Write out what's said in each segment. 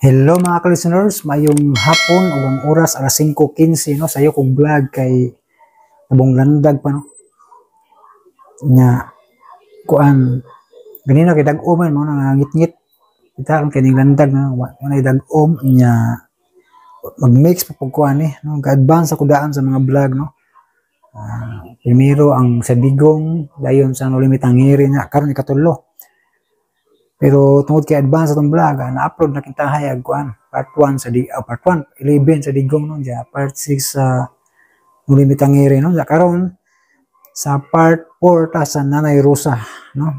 Hello mga ka-listeners, mayong hapon o ang oras alas 5:15, no, sayo kong vlog kay nabong landag pa, no. Nya kuan ganina kay dag-om man mo nangangit-ngit. Kita kay ning landag na wa na dag-om nya mag-mix pa pug kuan eh, no, ga-advance ako daan sa mga vlog, no. Primero ang sa Digong, dayon sa Noli Me Tangere nya karon ikatulo. Pero tungod kay advance atong vlog, na-upload na kintahay ag kuan, part 1 sa di part 1, 11 sa Digong, no, ja part 6 sa Noli Me Tangere, no. Ja karon sa part 4 ta sa Nanay Rosa, no.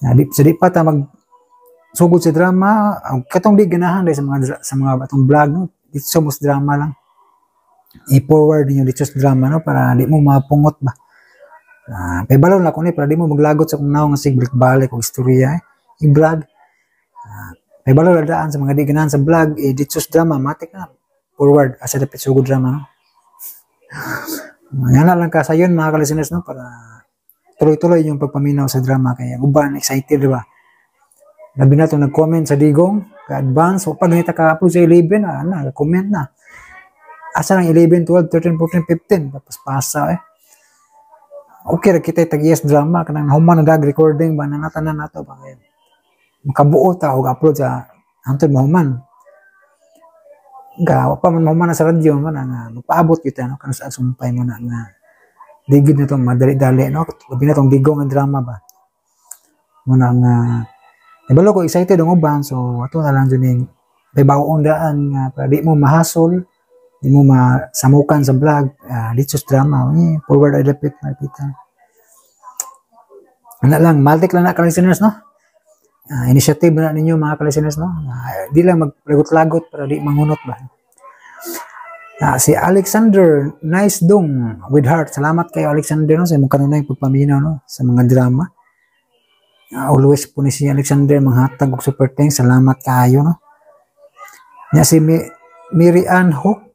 Na di sa di pa ta mag sugod sa drama, ang katong di ganahan dahil sa mga atong vlog, no. Dito mo drama lang. I-forward ninyo dito sa drama, no, para di mo mapungot ba. Kay lang ko ni para di mo maglagot sa kung naong nga sig balik-balik og istorya eh. I-vlog. May balo daan sa mga di ganahan sa vlog, eh, dito sa drama, matik na. Forward, asa dapit sugod drama, no? Yan na lang ka sayon mga ka-listeners, no, para tuloy-tuloy yung pagpaminaw sa drama kaya uban excited, di ba? Labi na itong nag-comment sa Digong, ka-advance, o pag ganita ka-upload sa 11, na, comment na. Asa lang 11, 12, 13, 14, 15, tapos pasa eh. Okay ra kita tag yes drama kanang human na dag recording ba nanatanan nato ba kay makabuo ta og upload sa hantod mahuman. Ga wa pa man mahuman na sa radyo man nga magpaabot kita, no, kanu sa sumpay mo na nga digid na tong madali-dali, no, labi na tong Digong nga drama ba mo na nga ibalo ko excited ang uban. So ato na lang jud ning may bagoong daan nga para di mo mahasol, di mo masamukan sa vlog, dito sa drama eh, forward ay dapit makita. Ana lang, maltik lang na ka-listeners, no. Initiative na ninyo mga ka-listeners, no. Di lang maglagot-lagot para di mangunot ba. Si Alexander, nice dong with heart. Salamat kayo, Alexander, no, sa imong kanunay pagpaminaw, no, sa mga drama. Always po ni si Alexander manghatag og super thanks. Salamat kaayo, no. Nya si Mary Ann Hook.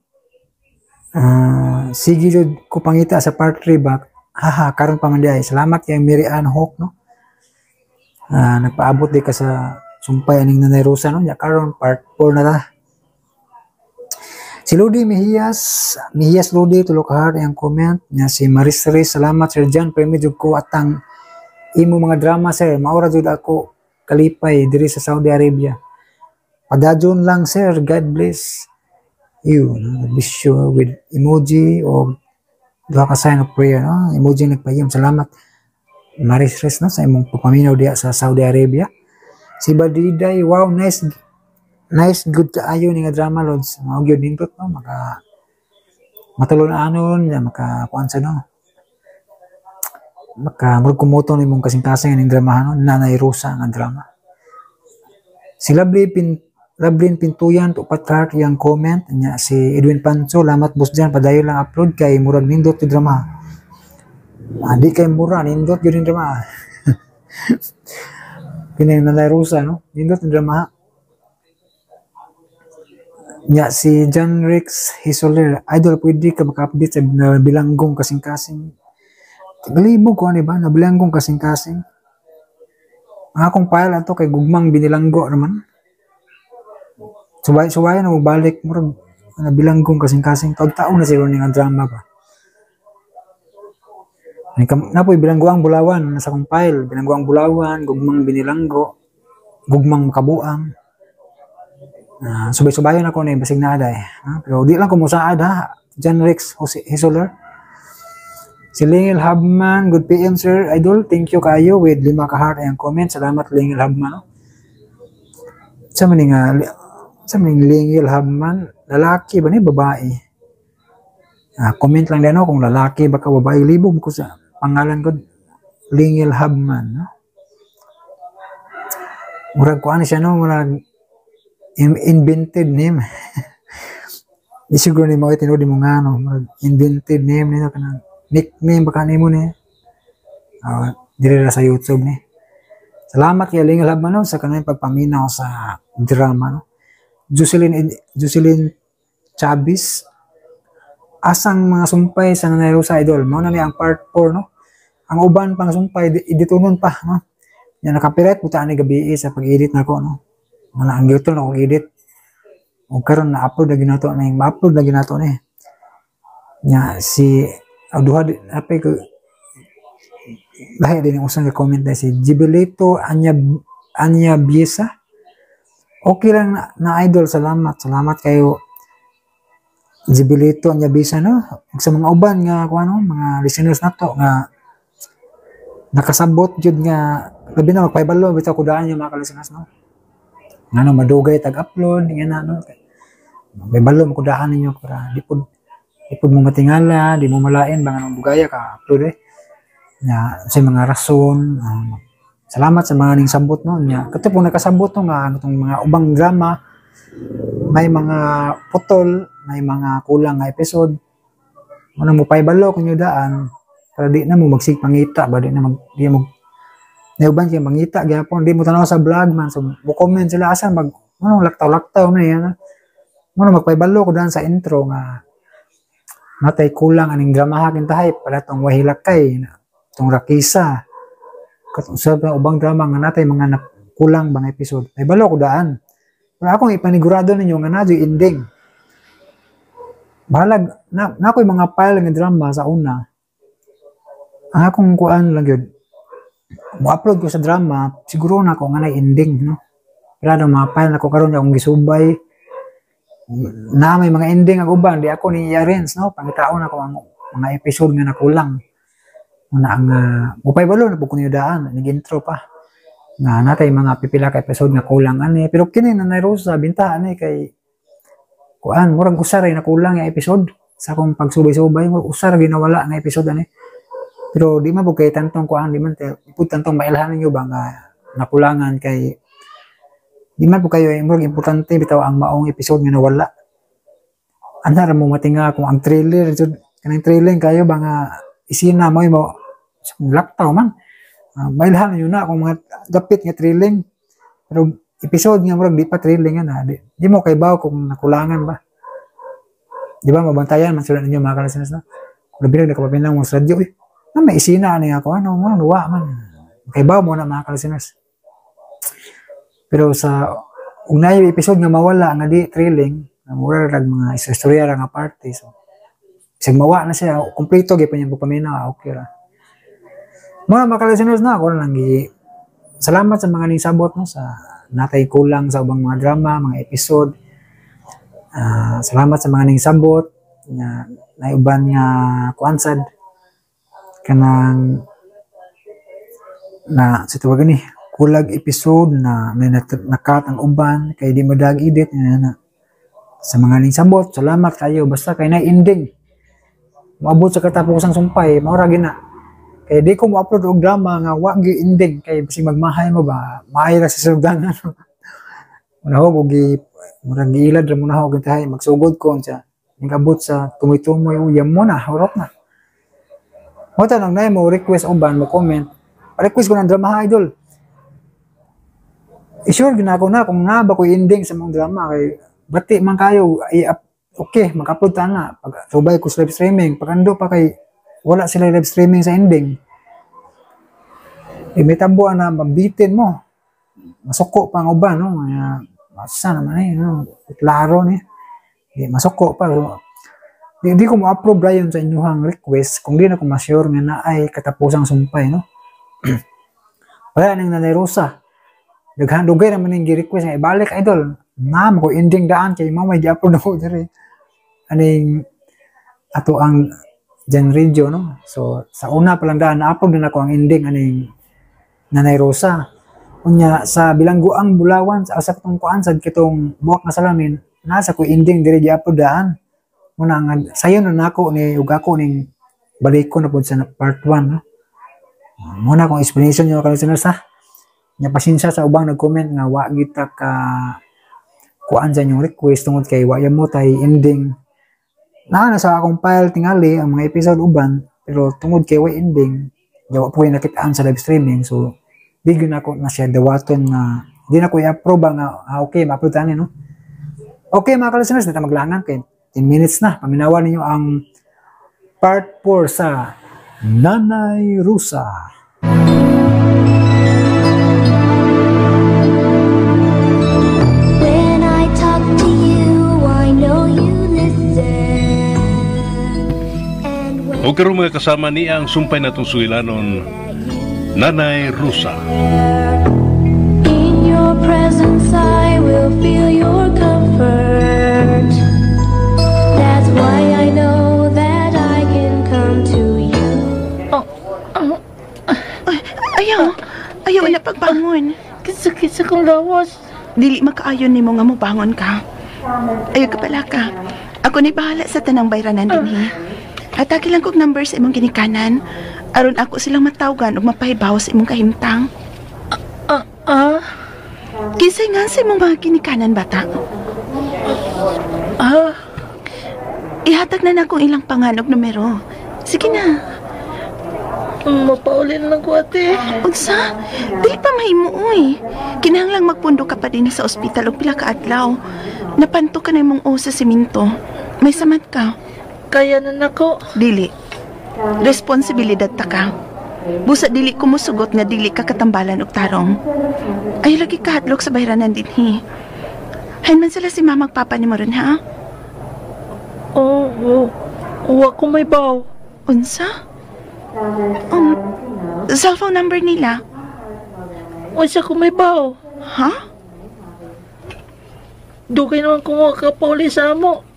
Sige jud ko pangita sa part 3 ba. Haha, karon pa man di ay. Salamat kay Mary Ann Hook, no. Nagpaabot di ka sa sumpay aning Nanay Rosa, no. Nya karon part 4 na ta. Si Lodi Mejias, Mejias Lodi, tulo ka heart ang comment. Nya si Maris Reyes, salamat Sir John, permi jud ko atang imo mga drama sir. Maura jud ako kalipay diri sa Saudi Arabia. Padayon lang sir, God bless you. No? God bless you with emoji o duha ka sign of prayer, no? Emoji nagpayom. Salamat Maris Reyes, no, sa imong pagpaminaw diha sa Saudi Arabia. Si Badiday, wow, nice nice good kaayo ni nga drama lods. Mao gyud nindot, no, maka matulon-anon ya maka kuan sa, no, maka murag kumuto nimong kasing-kasing ning drama, no, Nanay Rosa nga drama. Si Lovely Pin Lovelyn Pintuyan, upat ka heart yang comment nya. Si Edwin Pancho, lamat boss Jan, padayon lang upload kay murag nindot yung drama. Di kay mura, nindot yun yung drama. Pinay Nanay Rosa, no, nindot yung drama. Nya si John Rex Hisoler, idol, pwede ka maka-update sa Nabilanggong Kasing-Kasing? Tagalibog ko, ano ba? Nabilanggong Kasing-Kasing. Ang akong file ato kay Gugmang Binilanggo naman. Suway suway na balik murag Nabilanggong Kasing-Kasing. Taon-taon na siguro nga drama ba. Napoy Bilangguang Bulawan nasa akong file. Bilangguang Bulawan, Gugmang Binilanggo, Gugmang Makabuang. Subay-subayon ako ni basig naa eh. Pero di lang ko musaad ha. John Rex Jose Hisoler. Si Lingil Habman, good PM sir, idol. Thank you kayo with lima ka heart ang comment. Salamat Lingil Habman. No? Sa man nga sa man Lingil Habman, lalaki ba ni babae? Comment lang din, no, kung lalaki ba ka babae. Libog ko sa pangalan ko Lingil Habman, no? Murag ko ano siya, no, murag invented name. Di siguro ni mo tinuod mo nga, no, murag invented name nito kanang nickname baka nimo ni. Diri ra sa YouTube ni. Salamat kay Lingil Habman, no, sa kanang pagpaminaw sa drama, no. Jocelyn Jocelyn Chavez, asang mga sumpay sa Nanay Rosa, idol? Mao na ni ang part 4, no. Ang uban pang sumpay editonon pa, no. Yan naka-copyright buta ni gabi sa pag-edit nako, no. Mga ang giutol na akong edit. O karon na upload na ginato na yung ma-upload na ginato ni. Nya si duha apay ko lahi din ang usang comment na si Gibilito Anya Anya Biesa. Okay lang na, idol, salamat. Salamat kayo, Gibilito Anya Biesa, no. Ug sa mga uban nga kuan, no, mga listeners nato nga nakasabot jud nga labi na magpahibalo bitaw kudaan yung mga listeners, no. Ngano madugay tag-upload nga na, no. Magpahibalo mo kudaan ninyo para di pud mo matingala, di mo malain ba nga nang dugaya ka upload eh. Nya sa mga rason, salamat sa mga ning sabot, no. Nya kato po nakasabot, no, nga ang itong mga ubang drama may mga putol, may mga kulang nga episode. Muna mo pahibalo kung daan para di na mo magsig pangita ba, di na mag di mo nauban kay mangita gyapon, di mo tanaw sa vlog man, so mo comment sila asa mag ano, laktaw-laktaw na yan. Mo magpahibalo ko daan sa intro nga natay kulang aning drama kintahay pala tong Wahilakay, tong Rakisa, katong sa ubang drama nga natay mga kulang bang episode. Pahibalo ko daan. Pero akong ipanigurado ninyo nga naa ending. Bahalag na, na ako'y mga file nga drama sa una. Ang akong kuan lang yun, mo-upload ko sa drama, siguro na ako nga na ending, no? Pero ano, mga file na ko karon akong gisubay, na may mga ending ang uban, di ako ni i-arrange, no? Pangitaon ako ang mga episode nga nakulang. Una ang mupay balo na po ko niyo daan, nag-intro pa. Nga natay mga pipila ka episode nga kulang ani, pero kini na Rosa binta ani kay kuan, murag usa ra nakulang nga episode sa akong pagsubay-subay, murag usa ra ginawala nga episode ani. Pero di man po kay tantong kuan, di man pud tantong mailhan ninyo ba nga nakulangan kay di man po kayo murag importante bitaw ang maong episode nga nawala. Ana ra mo matinga kung ang trailer jud, kanang trailer kayo ba nga isina mo mo laktaw man. Mailhan ninyo na kung mga dapit nga thrilling. Pero episode nga murag di pa thrilling na, di mo kay baw kung nakulangan ba. Di ba mabantayan man sila ninyo mga kalistenas, no? Kung labi na nakapaminaw mo sa radyo, eh, na may isina ani ako, ano, mo nuwa man. Kay baw mo na mga kalistenas. Pero sa unay episode nga mawala nga di thrilling, na mura ra mga istorya ra nga parte, so bisag mawa na siya, kompleto gyud pa niyang pagpaminaw, okay ra. Mga mga listeners na, ako lang gi salamat sa mga nisabot, no, sa natay kulang sa ubang mga drama, mga episode. Salamat sa mga ningsabot nga naiuban nga kuan sad kanang na sa tawag ni kulag episode na may nakat ang uban kay di madag edit na, na. Sa mga ningsabot, salamat kayo basta kay na ending. Moabot sa katapusang sumpay, mao ra gina. Kay di ko mo-upload og drama nga wa gi ending kay basig magmahay mo ba, mahay ra sa sugdanan. Munahog og gi murag giilad ra munahog tahay magsugod ko unsa. Ningabot sa tumoy-tumoy uyam mo na, hurot na. Mo tanong na mo request uban mo comment. Request ko ng drama ha, idol. I-sure gina ako na kung nga ba ko ending sa mong drama kay bati man kayo i okay mag-upload ta na pag subay ko sa live streaming pagando pa kay wala sila live streaming sa ending. Eh, may tabo na mabitin mo. Masuko pa ang uban, no? Kaya, masa naman eh, no? Klaro ni. Di, masuko pa. So, di ko mo-approve rayon sa inyong request kung di na ko ma-sure nga na ay katapusang sumpay, no? Wala nang Nanay Rosa. Daghan dugay naman yung gi-request nga ibalik, idol. Na mo ko ending daan kay mo may gi-upload ako diri. Aning ato ang Gen Radio, no? So sa una pa lang daan na-upload na nako ang ending aning Nanay Rosa. Unya sa Bilangguang Bulawan sa asa katong kuan sad kitong Buwak nga Salamin, nasa ko ending diri gi-upload daan. Muna nga sayon na nako ni ug ako ning balikon na pud sa part 1, no? Muna akong explanation nyo ka listeners ha. Nya pasensya sa ubang nag-comment nga wa gita ka kuan sa inyong request tungod kay wa mo tay ending. Naa na sa akong file tingali ang mga episode uban, pero tungod kay way ending, di wa po nakitaan sa live streaming, so di gyud nako na siya dawaton nga di na ko i-approve nga okay ma-upload tani, no. Okay mga ka-listeners, na maglangan kay 10 minutes na. Paminawan ninyo ang part 4 sa Nanay Rosa. O karon mga kasama niya ang sumpay natong sugilanon, Nanay Rosa. In your presence I will feel your comfort. That's why I know that I can come to you. Ayaw. Ayaw na pagbangon. Sakit sa kong lawas. Dili makaayon nimo nga mobangon ka. Ayaw ka pala ka. Ako ni bahala sa tanang bayranan dinhi. Hatagi lang kog number sa imong ginikanan. Aron ako silang matawgan ug mapahibaw sa imong kahimtang. Ah, Kinsay nga sa imong mga ginikanan, bata? ah, Ihatag na nakong ilang pangan ug numero. Sige na. Mapaulin lang ko, ate. Unsa? Dili pa mahimo oy. Kinahanglang magpundo ka pa din sa ospital og pila ka adlaw. Napanto ka na imong uo sa simento. May samad ka. Kaya na nako. Dili. Responsibilidad ta ka. Busa dili ko mosugot nga dili ka katambalan og tarong. Ay lagi kahadlok sa bayranan dinhi. Hain man sila si mama ug papa nimo ron, ha? Oo, oh, wa ko may baw. Unsa? Cellphone number nila? Unsa ko may baw? Ha? Dugay naman kung wa ka pauli sa amo.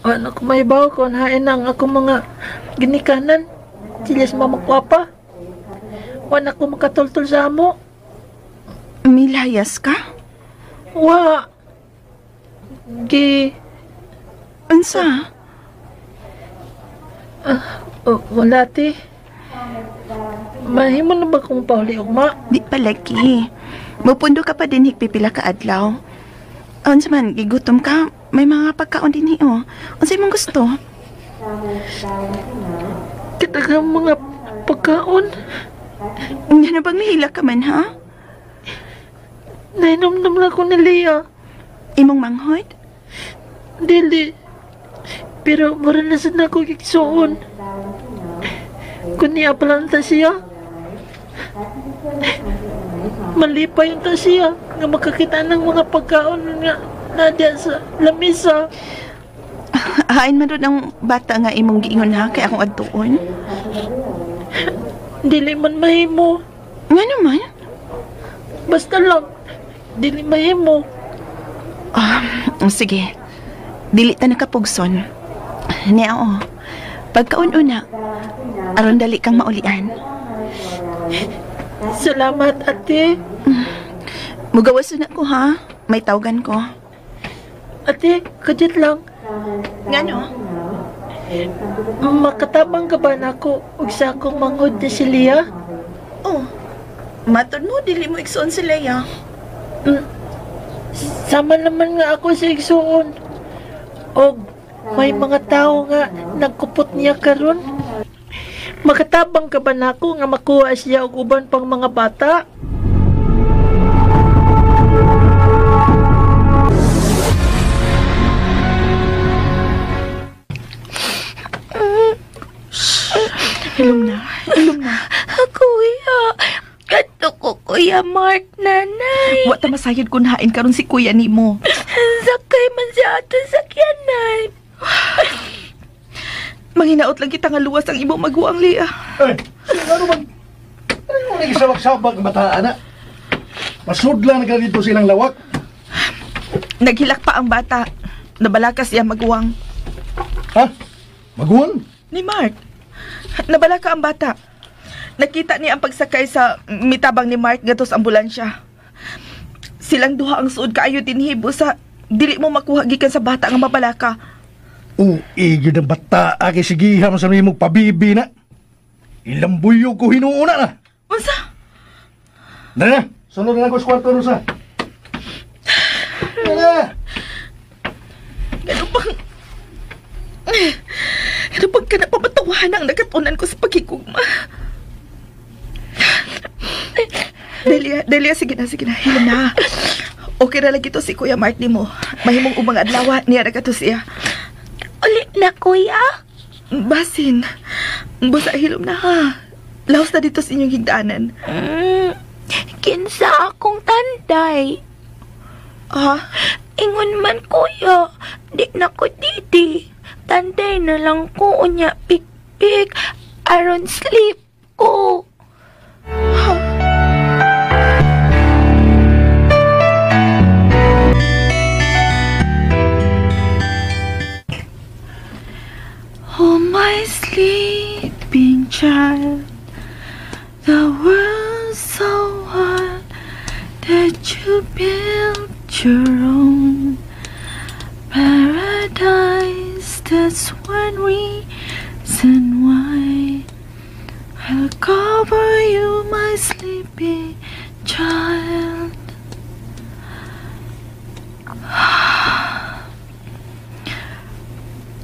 Ano ko may baw kung hain ang ako mga ginikanan. Sila sa mama ko pa. Wala ko makatultol sa amo. Milayas ka? Wa. Gi. Unsa? Oh, wala, te. Mahimo na ba kung pauli ugma? Di pa lagi. Mupundo ka pa din higpipila ka adlaw. Unsa man, gigutom ka, may mga pagkaon din oh. Unsa imong gusto? Kita ka mga pagkaon. Nga na bang nahila ka man, ha? Nainomdom lang ko ni Leah. Imong manghod? Dili. Pero mura na sad nako gigsuon. Kun niya pala ta siya. Malipay ta siya nga makakita ng mga pagkaon nga nadya sa lamisa. Hain man ron ang bata nga imong giingon ha, kay akong adtuon. Dili man mahimo. Nga naman? Basta lang. Dili mahimo. Ah, sige. Dili ta nakapugson. Niya o. Pagkaun-una, aron dali kang maulian. Salamat, ate. Mugawas na ko ha. May tawgan ko. Ate, kadyat lang. Ngano? Makatabang ka ba nako og sa akong manghod na si Leah? Oh. Matod mo, dili mo igsuon si Leah. Sama naman nga ako sa igsuon. Og may mga tao nga nagkupot niya karon. Makatabang ka ba nako nga makuha siya og uban pang mga bata? Hilom na. Hilom na. Kuya, kadto ko Kuya Mark, nanay. Wa ta masayod kun hain karon si kuya nimo. Sakay man siya ato sakyanan. Manghinaot lang kita nga luwas ang imong maguang, Leah. Ay, ano bang... Ano yung nagisabak-sabak ang bata, ana? Masudla na ka dito silang lawak. Naghilak pa ang bata. Nabalakas siya maguwang. Ha? Maguwang? Ni Mark. Nabalaka ang bata. Nakita niya ang pagsakay sa mitabang ni Mark ngadto sa ambulansya. Silang duha ang suod kaayo dinhi busa dili mo makuha gikan sa bata nga mabalaka. Ui, gyud ang bata kay sigiha man sa nimo pabibi na. Ilang buyog ko hinuuna na. Unsa? Dali na, sunod na ako sa kwarto, Rosa. Dali na. Ganun bang... Ganun bang ka na pamatawahan ang nakatunan ko sa pagkikugma? Delia, Delia, sige na, sige na. Hilom na. Okay ra lagi to si Kuya Mark nimo. Mahimong ubang adlaw niya ra to siya. Uli na, kuya. Basin. Busa hilom na ha. Laos na dito sa inyong higdaanan. Kinsa akong tanday. Ah, Ingon man, kuya. Di na ko didi. Tanday na lang ko unya pikpik. tubig aron sleep ko. Oh, my sleeping child, the world's so hard that you built your own paradise. That's one reason why I'll cover you, my sleeping child.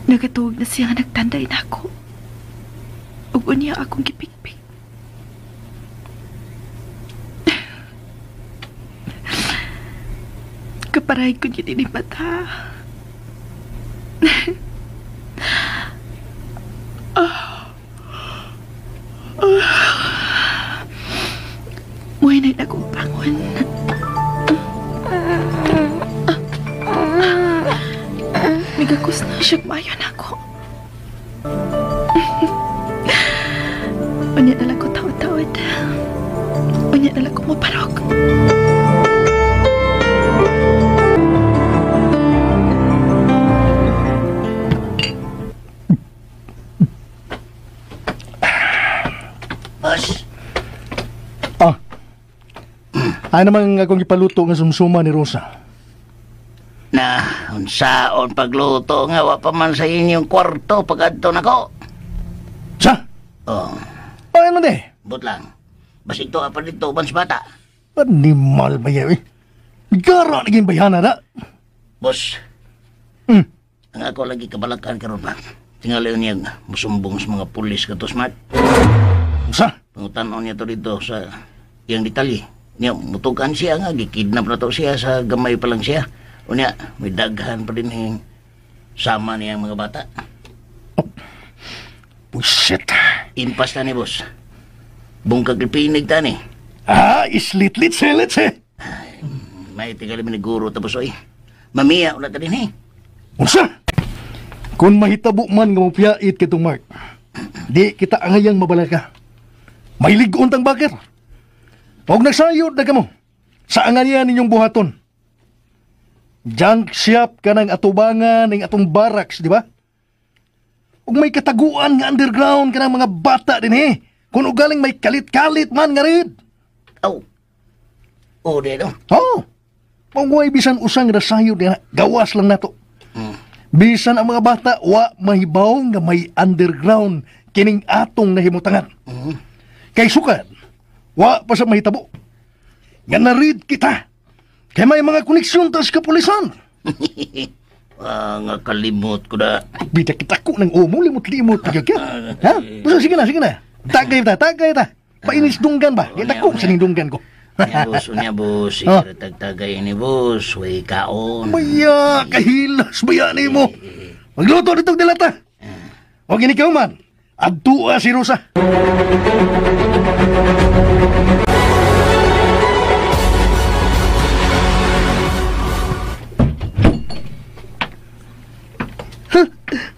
Nagatuog na siya nga nagtanday na ako. Ug unya akong gipikpik. Kaparay ko niya din mata. Muhinay na akong bangon. Migakos na siya mayon ako. Unya na lang ko tawad-tawad. Unya na lang ko maparok. Boss. Ah. Ay naman akong gipaluto nga sumsuma ni Rosa. Na, unsaon pagluto nga wa pa man sa inyong kwarto pag-adto nako. Sa? Oh. Ay man de. But lang. Basig to pa dito uban sa bata. Animal ba yan eh? Gara naging bayana na. Boss. Ang ako lagi kabalakan karon ba. Tingali niya musumbong sa mga pulis kato smart. Sa? Pangutanon niya to dito sa iyang detalye. Niya mutugan siya nga gikidnap na to siya sa gamay pa lang siya. Unya, may daghan pa din yung sama niyang mga bata. Oh. Bullshit. Impas na ni, boss. Bungkag ipinig ta ni. Ah, islit-lit se. Ay, may tigali ni guro tapos oy. Mamiya, wala ta din eh. Unsa? Kung mahitabo man nga mapiyait kitong Mark, di kita angayang mabalaka. May ligoon tang bakir. Huwag nagsayod na kamo. Sa angayan ninyong buhaton. Junk shop ka ng atubangan ng atong barracks, di ba? Ug may kataguan nga underground ka ng mga bata din eh. Kung ugaling may kalit-kalit man nga rin. Oh. Oh, di no? Oo. Oh. Bisan usang rasayod na, gawas lang nato. Bisan ang mga bata, wa mahibaw nga may underground kining atong nahimutangan. Kay sukad, wa pa sa mahitabo. Nga na-read kita. Kaya may mga koneksyon tas kapulisan. Nga kalimot ko na. Bida kita ko ng umo, limot-limot. Ha? Basta sige na. Tagay ta. Painis dunggan ba? Kita ko sa nindunggan ko. Unya boss. Sige, tagtagay ni boss. Way kaon. Maya, kahilas baya ni mo. Magluto ditong dilata. O ginikaw man, adtua si Rosa. Huh,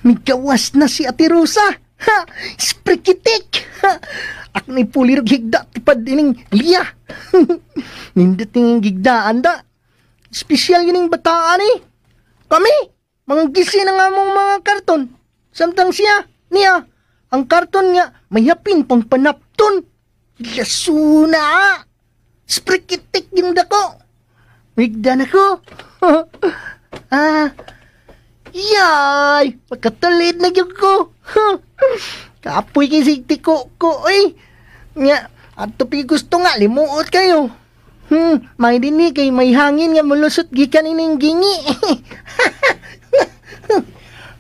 migawas na si Ate Rosa. Ha, sprikitik. Ha, ako na'y pulirog higda tipad ining liya. Nindot yung gigdaan da. Espesyal yun yung bataan eh. Kami, mga gisi na nga mong mga karton. Samtang siya, niya, ang karton nga may hapin pang panapton. Lasuna! Sprikitik yung dako. Migda na ko. Ah, yay! Pagkatalid na yun ko. Kapoy kay sigti ko eh. Nga, ato pi gusto nga, limuot kayo. May dini kay may hangin nga mulusot gikan ining gingi.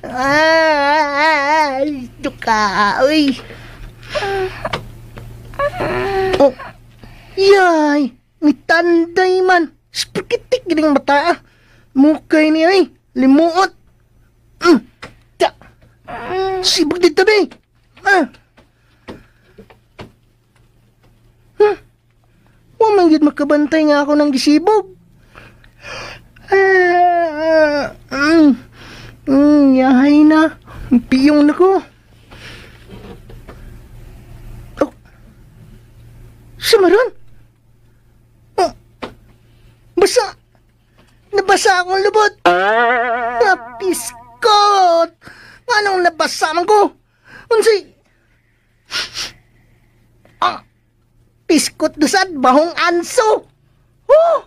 Ay, duka, uy. Oh, yay! Mitanday man. Spikitik gining mata. Mukay niya eh. Limuot. Ta. Sibog dito be. Ah. Huh. Wa man gid makabantay nga ako ng gisibog. Yahay na. Piyong na ko. Nabasa akong lubot. Napiskot. Anong nabasa man ko? Unsay? Ah, piskot dusad, bahong anso. Oh,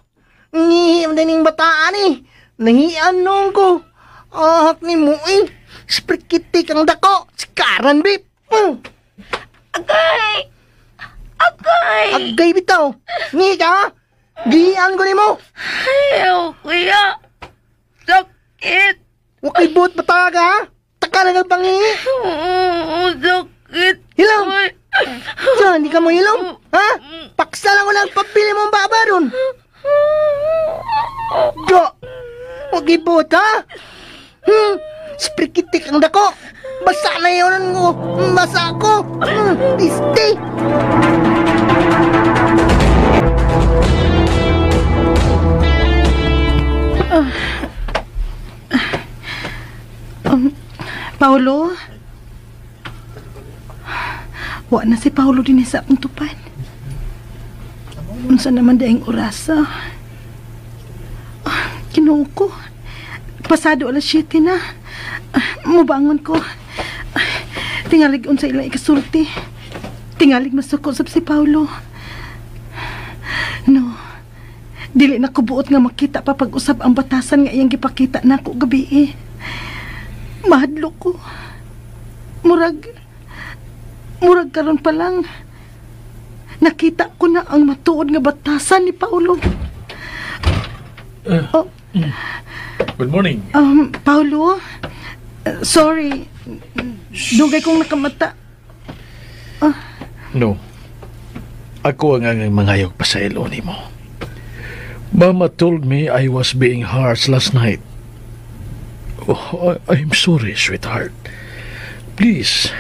ngihim din yung bataan eh. Nahian noon ko. Ahak ni mo eh. Sprikitik ang dako. Sikaran, babe. Agay! Agay! Agay bitaw. Ngi ka? Gihian ko ni mo. Ayaw, kuya. Sakit. Wakay buot bata ka, ha? Taka na nagpangihi. Oo, sakit. Hilom! Diyan, hindi ka mo hilom? Ha? Paksa lang ko lang pabili mong baba ron. Go! Huwag ibot, ha? Sprikitik ang dako. Basa na yun ko. Basa ko. Piste. Paolo? Wa na si Paolo din sa akong tupan. Unsa naman daing orasa? Kinuo ko. Pasado 7:00 na. Mubangon ko. Tingalig unsa ilang ikasulti. Tingalig masuko sab si Paolo. No. Dili na ko buot nga makita pa pag-usab ang batasan nga iyang gipakita nako gabi eh. Mahadlok ko. Murag karon pa lang. Nakita ko na ang matuod nga batasan ni Paolo. Oh. Good morning. Paolo? Sorry. Dugay kong nakamata. No. Ako ang angay mangayog pa sa ilo nimo. Mama told me I was being harsh last night. Oh, I'm sorry, sweetheart. Please,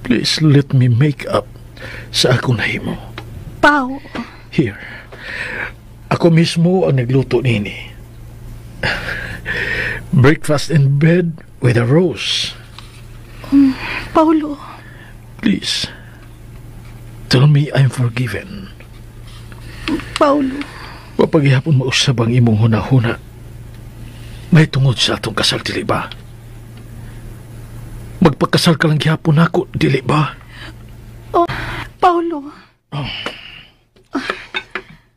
please let me make up sa akong nahimo. Pao. Here. Ako mismo ang nagluto nini. Breakfast in bed with a rose. Paolo. Please, tell me I'm forgiven. Paolo. Papaghihapon mausab ang imong hunahuna. May tungod sa atong kasal, dili ba? Magpakasal ka lang gihapon nako, dili ba? Oh, Paolo. Oh.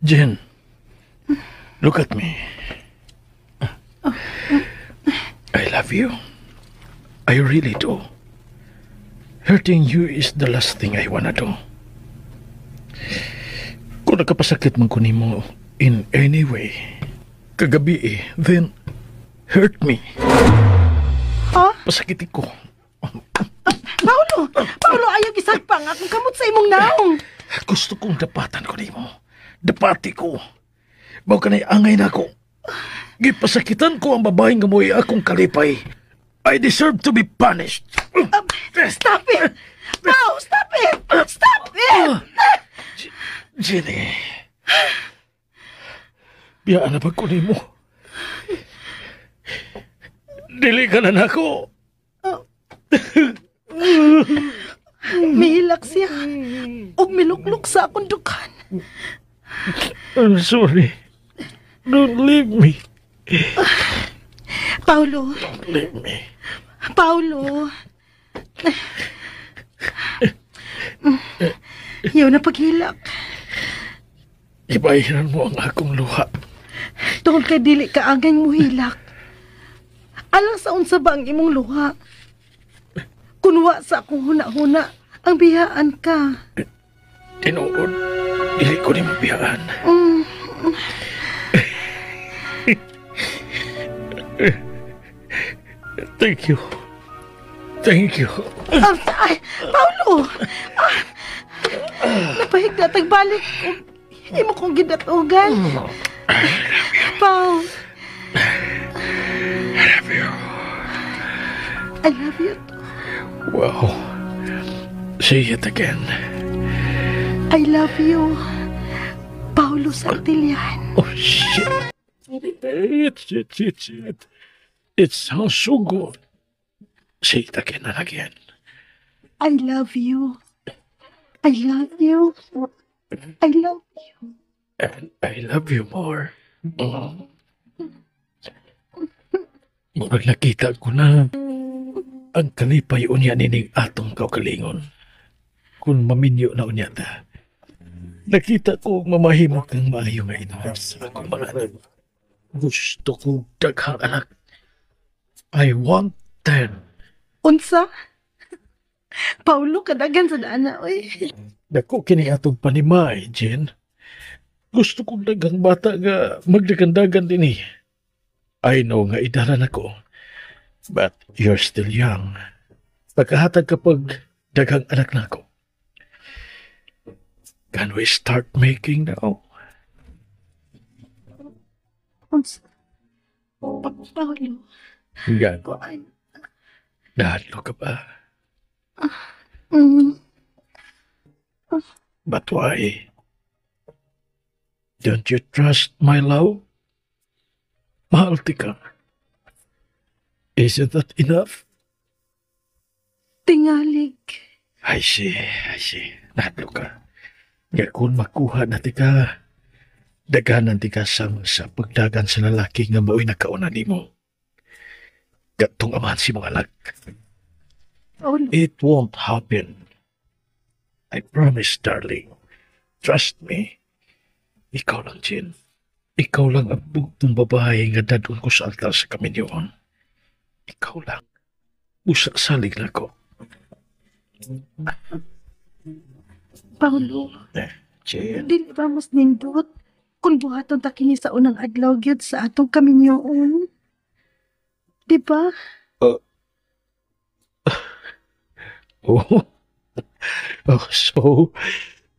Jen, look at me. I love you. I really do. Hurting you is the last thing I wanna do. Kung nakapasakit man ko nimo in any way, kagabi eh, then hurt me. Huh? Pasakiti ko. Paolo! Paolo, ayaw gisagpang akong kamot sa imong naong. Gusto kong dapatan ko nimo. Dapati ko. Mao kanay angay nako. Gipasakitan ko ang babaeng nga mo'y akong kalipay. I deserve to be punished. Stop it! Pao, stop it! Stop it! Jenny. Biyaan na ba ko nimo? Dili ka na nako. Mihilak siya. Og miluklok sa akong dukan. I'm sorry. Don't leave me. Paolo. Don't leave me. Paolo. Yaw na paghilak. Ibahiran mo ang akong luha. Tungkol kay dili ka angay muhilak. Alang sa unsa ba ang imong luha? Kunwa sa akong huna-huna, ang biyaan ka. Tinuod, dili ko nimo biyaan. Thank you. Thank you. Ay, Paolo! Napahigda tagbalik. Imo kong gidatugan. Pao. I love you. I love you too. Wow. Say it again. I love you, Paolo Santillan. Oh, shit. Shit, shit, shit. It sounds so good. Say it again and again. I love you. I love you. I love you. And I love you more. Mm. Murag nakita ko na ang kalipay unya nining atong kaugalingon. Kung maminyo na unya ta. Nakita ko mamahimo kang maayo nga ina sa akong mga anak. Gusto ko daghang anak. I want 10. Unsa? Paulo, kadagan sa dana, oy. Dako kini atong panimay, Jen. Gusto kong daghang bata nga magdagandagan din eh. I know nga idaran ako. But you're still young. Pagkahatag kapag daghang anak na ako. Can we start making now? Unsa? Paulo. Gan. Nahadlok ka ba? Mm. But why? Don't you trust my love? Mahal tika. Isn't that enough? Tingalig. I see, I see. Nahadlok ka. Nga kung makuha na tika, daganan tika sama sa pagdagan sa lalaki nga mao'y nakauna nimo. Katong amahan sa imong anak. Paulo. It won't happen. I promise, darling. Trust me. Ikaw lang, Jen. Ikaw lang ang bugtong babae nga dad-on ko sa altar sa kaminyoon. Ikaw lang. Busa salig na ko. Paulo. Eh, Jen. Dili ba mas nindot kung buhaton ta kini sa unang adlaw gyud sa atong kaminyoon? Di ba? Oh. Oh, so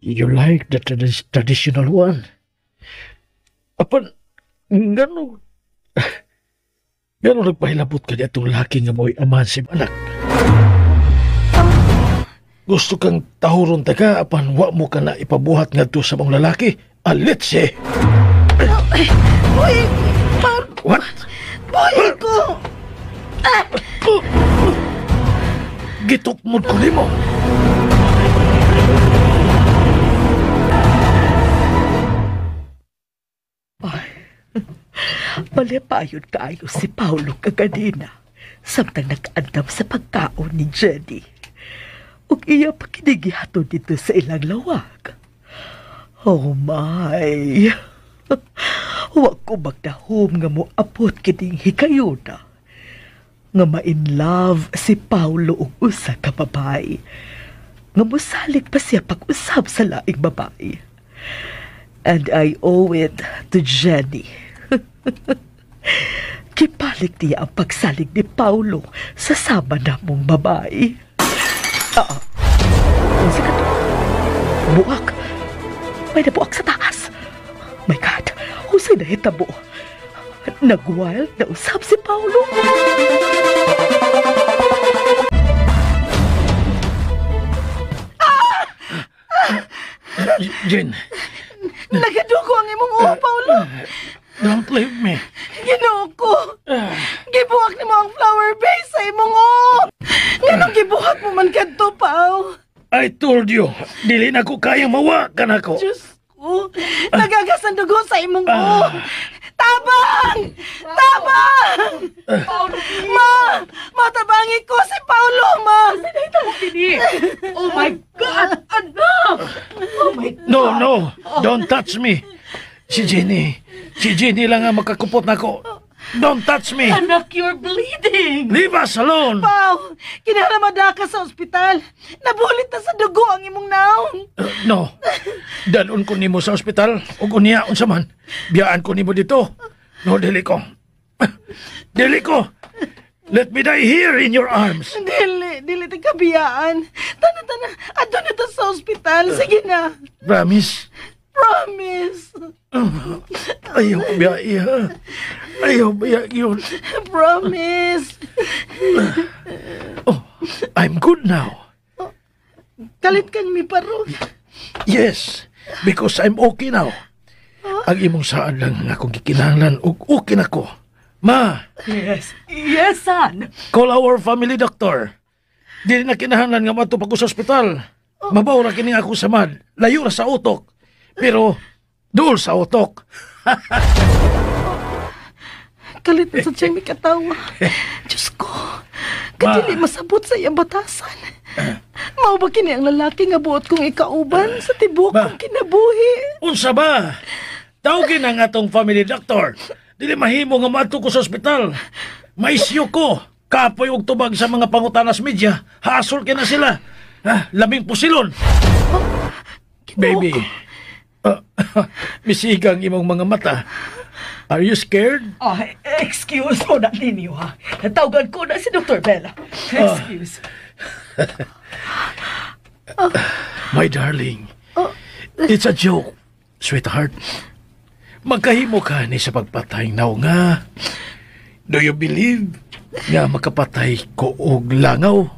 you like the traditional one? Apan, ngano nagpahilabot ka atong laki nga mo'y amahan sa imong anak? Gusto kang tahuron ta ka, apan wa mo ka na ipabuhat ngadto sa mong lalaki. Alitse! Uy! Paul! What? Boy ko! Ah! Gitukmod ko nimo. Ay, malipayon kaayo si Paulo kaganina samtang nag-andam sa pagkaon ni Jenny. Ug iya pa kinigihato dito sa ilang lawag. Oh my! Wa ko magdahom nga moabot kining hikayuna. Nga ma-in love si Paulo og usa ka babae. Nga mosalig pa siya pag-usab sa laing babae. And I owe it to Jenny. Kipalik niya ang pagsalig ni Paulo sa sama namong babae. Unsa ka to? Buak. May nabuak sa taas. My God, unsay nahitabo? Nag-wild na usab si Paulo. Jen. Nagadugo ang imong uho, Paulo. Don't leave me. Ginoo ko. Gibuhak nimo ang flower vase sa imong uho. Nganong gibuhat mo man kadto, Pao? I told you, dili na ko kayang mawa ka na ko. Diyos ko, nagagas ang dugo sa imong uho. Tabang! Tabang! Ma! Matabangi ko si Paulo, ma! Sinahita mo kini! Oh my God! Anak! Oh my God! No, no! Don't touch me! Si Jenny. Si Jenny lang ang makakupot na ko. Don't touch me! Anak, you're bleeding! Leave us alone! Pao! Kinaramada ka sa ospital. Nabulit na sa dugo ang imong naong. No. Dalon ko nimo sa ospital. Ug unya, unsa man. Biyaan ko nimo dito. No, dili ko. Dili ko. Let me die here in your arms. Dili, dili ta kabiyaan. Tana, tana. Adto na ta sa ospital. Sige na. Promise? Promise. Ayaw, biya. Ayaw, biya yun. Promise. Oh, I'm good now. Kalit kang miparog. Yes, because I'm okay now. Ang imong saan lang nga akong gikinahanglan ug okay na ko. Ma! Yes, yes, son. Call our family doctor. Dili na kinahanglan nga moadto pa ko sa ospital. Mabaw ra kini ako samad. Layo ra sa utok. Pero duol sa utok. Kalit na sa siyang mikatawa. Diyos ko, kadili masabot sa iyang batasan. Mao ba kini ang lalaki nga buot kong ikauban sa tibuok kong kinabuhi? Unsa ba? Tawgin ang atong family doctor. Dili mahimo nga maadto ko sa ospital. Maisyo ko. Kapoy og tubag sa mga pangutanas media. Hasol kay na sila. Ha, labing pusilon. Baby, misigang imong mga mata. Are you scared? Ay, excuse mo na ninyo ha. Tawagan ko na si Dr. Bella. Excuse. My darling, it's a joke, sweetheart. Magkahimo ka ni sa pagpatay naw nga. Do you believe nga makapatay ko og langaw?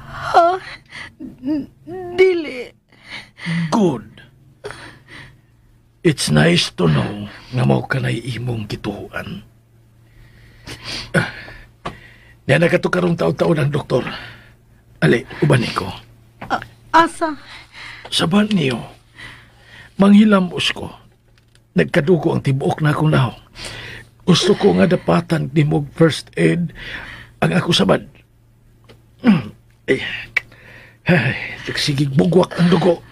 Ha? Dili. Good. It's nice to know nga mao ka na'y imong gituohan. Niya nagkatukarong taon-taon ang doktor. Ali, uban ko. Asa? Saban niyo, manghilamos ko. Nagkadugo ang tibuok na akong naong. Gusto ko nga dapatan ni mo first aid ang ako sabad. Ay, ay, nagsigig bugwak ang dugo.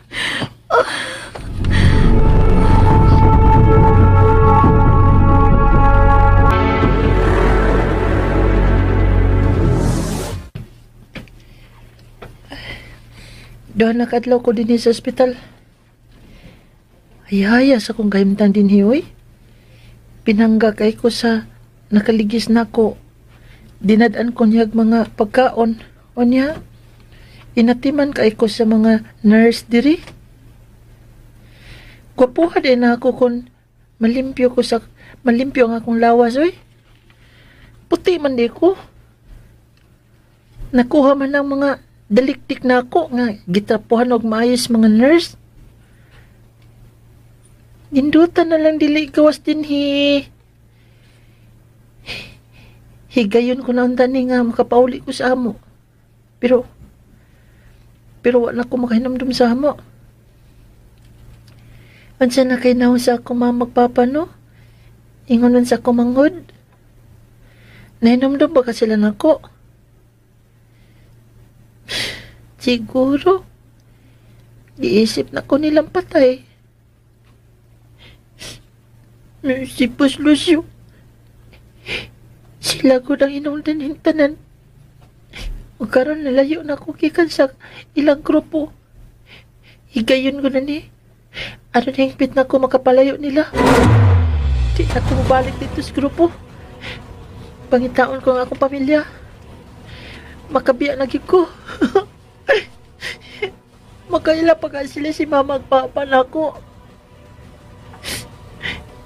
Duha na kaadlaw ko dinhi sa ospital. Ayaya sa kong kahimtang dinhi, oy. Pinangga kay ko sa nakaligis nako. Dinad-an ko niyag mga pagkaon. O niya, inatiman kay ko sa mga nurse diri. Gwapuha din na ako kung malimpyo ko sa malimpyo ang akong lawas, oy. Puti man di ko. Nakuha man ang mga daliktik na ako nga gitapuhan og maayos mga nurse. Nindutan na lang dili gawas dinhi. Higayon ko na unta ni nga makapauli ko sa amo. Pero wala ko makahinumdum sa amo. Unsa na kay naon sa ako mamagpapa, no? Ingon man sa ako manghod. Nahinumdum ba ka sila nako? Siguro, diisip na ko nilang patay. Si Boss Lucio, sila ko nang inungdan hintanan. O karon nalayo na ko gikan sa ilang grupo. Higayon ko na ni. Aron hingpit na ko makapalayo nila. Di na ko mabalik dito sa grupo. Pangitaon ko ang akong pamilya. Makabiya na gid ko. Makaila pa ka sila si mama at papa na ako.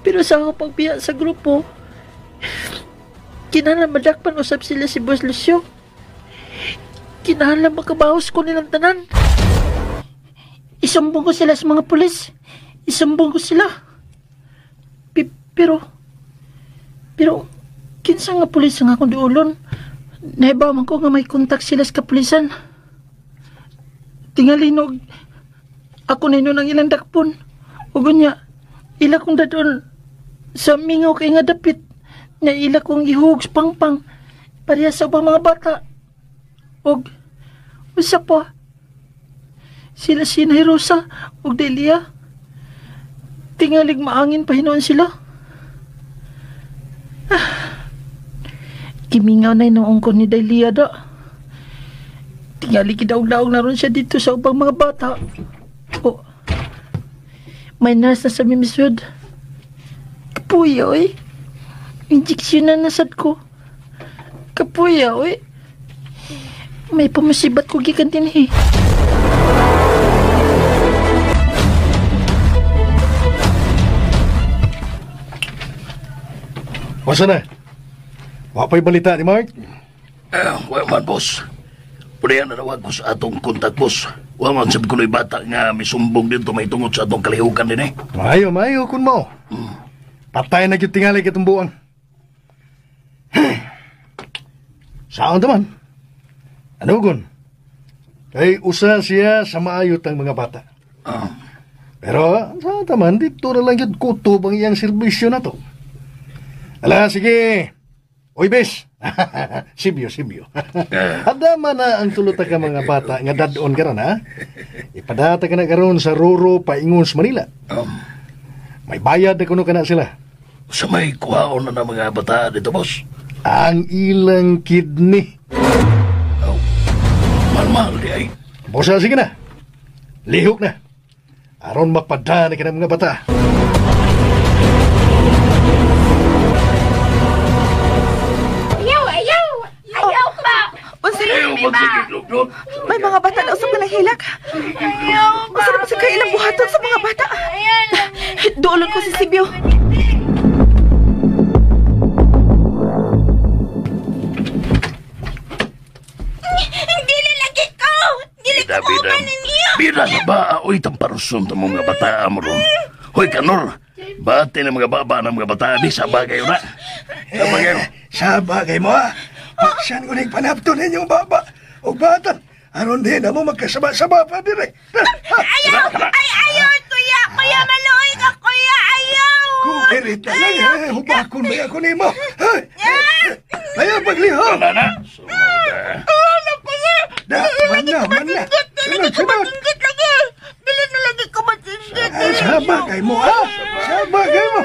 Pero sa akong pagbiya sa grupo, kinahanglan madakpan usab sila si Boss Lucio. Kinahanglan makabahos ko nilang tanan. Isumbong ko sila sa mga pulis. Isumbong ko sila. Pero kinsa nga pulis ang akong duulon? Naibaw man ko nga may kontak sila sa kapulisan. Tingalinog, ako na inon ang ilang dakpon. O gunya, ila kong dadon sa mingaw kay nga dapit. Nga ila kong ihug sa pangpang. Pareha sa ubang mga bata. Og, usa pa, sila si Rosa og Delia. Tingalig maangin pa hinuon sila. Kimingaw na inoong ko ni Delia da. Tingali kidaog-daog na ron siya dito sa ubang mga bata. Oh, may nurse na sa mimisud. Kapuya, oy. Injeksyon na nasad ko. Kapuya, oy. May pamusibat ko gikan dinhi. Wasa na? Wa pa'y balita ni Mark? Wa man, boss. Pwede na nawag ko sa atong kontak, boss. Wa man sab kuno'y bata nga misumbong dito may tungod sa atong kalihukan din eh. Maayo, maayo kun mo. Patay na gyud tingali kitong buang. Saan naman? Ano gun? Kay usa siya sa maayo tang mga bata. Pero sa taman dito na lang gyud kutob ang iyang serbisyo na to. Ala, sige. Oy, bes. Sibyo, sibyo. Adama na ang tulot ka mga bata nga dadon karon ha. Ipadata ka na karon sa Roro paingon sa Manila. May bayad na kuno kana sila. Sa may kuhaon na ng mga bata dito, boss. Ang ilang kidney. Oh, mahal-mahal di ay. Bosa, sige na. Lihok na. Aron mapadani ka ng mga bata. Ayaw, ayaw! Ayaw pa! Unsa Ayaw, magsigig-lugnot. May mga bata na usap ka ng hilak. Ayaw pa! Unsa naman sa kailang buhaton sa mga bata? Duolon ko si Sibyo. Dili lagi ko! Dili ko mauban ninyo! Bida sa ba, oy, tamparuson ta mga bata mo ron. Hoy, kanor, bate na mga baba ng mga bata, di sa bagay na. Sa bagay mo. Sa bagay mo, ha? Paksan ko ning panapto ninyong baba. O bata, aron din na mo magkasaba-saba pa dire. Ayaw! Ay, ayaw, kuya! Kuya, maluoy ka, kuya! Ayaw! Kung irita lang, eh, hubakon ba ako nimo? Ayaw, pagliho! Wala na. Da, man na, man na. Sunod, sunod. Masinggit lagi! Dili na lagi ko masinggit! Sa bagay mo, ha? Sa bagay mo.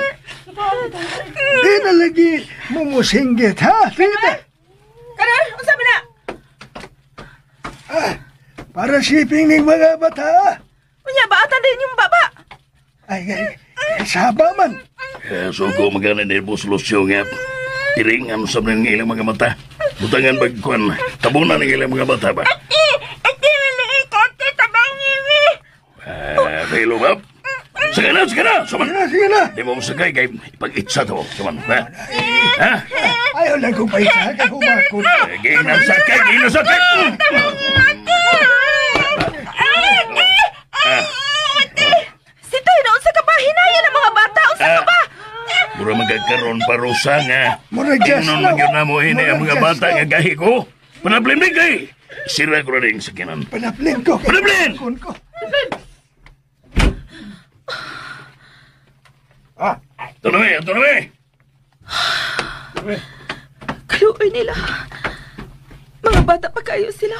Di na lagi mumusinggit, ha? Di na. Kanon, unsa man na? Ah, para shipping ning mga bata. Unya, baatan din yung baba. Ay, ay, saba man. So ko magana ni Boss Lucio nga. Tiringan sa mga ilang mga mata. Butangan bagkuan, tabunan ng ilang mga mata ba? Ate! Ate, maluoy ko! Ate, tabang nini! Hello, ba? Sige na, sige na! Suman! Sige na! Di mo masakay kay ipag-itsa to. Suman, ha? Ha? Ayaw lang kong paitsa, kay humakon. Ginasakay, ginasakay! Sitoy, na unsa ka ba? Hinayan ang mga bata! Unsa ka ba? Mura magkakaroon parusa nga. Mura just Ingnon now. man yun na mo ini ang mga Mura just bata now. nga gahi ko. Panablin din kay. Sira ko na rin sa kinan. Panaplin ko. Panablin! Kun ko. Ah, Ito na ito na Kaluoy nila. Mga bata pa kayo sila.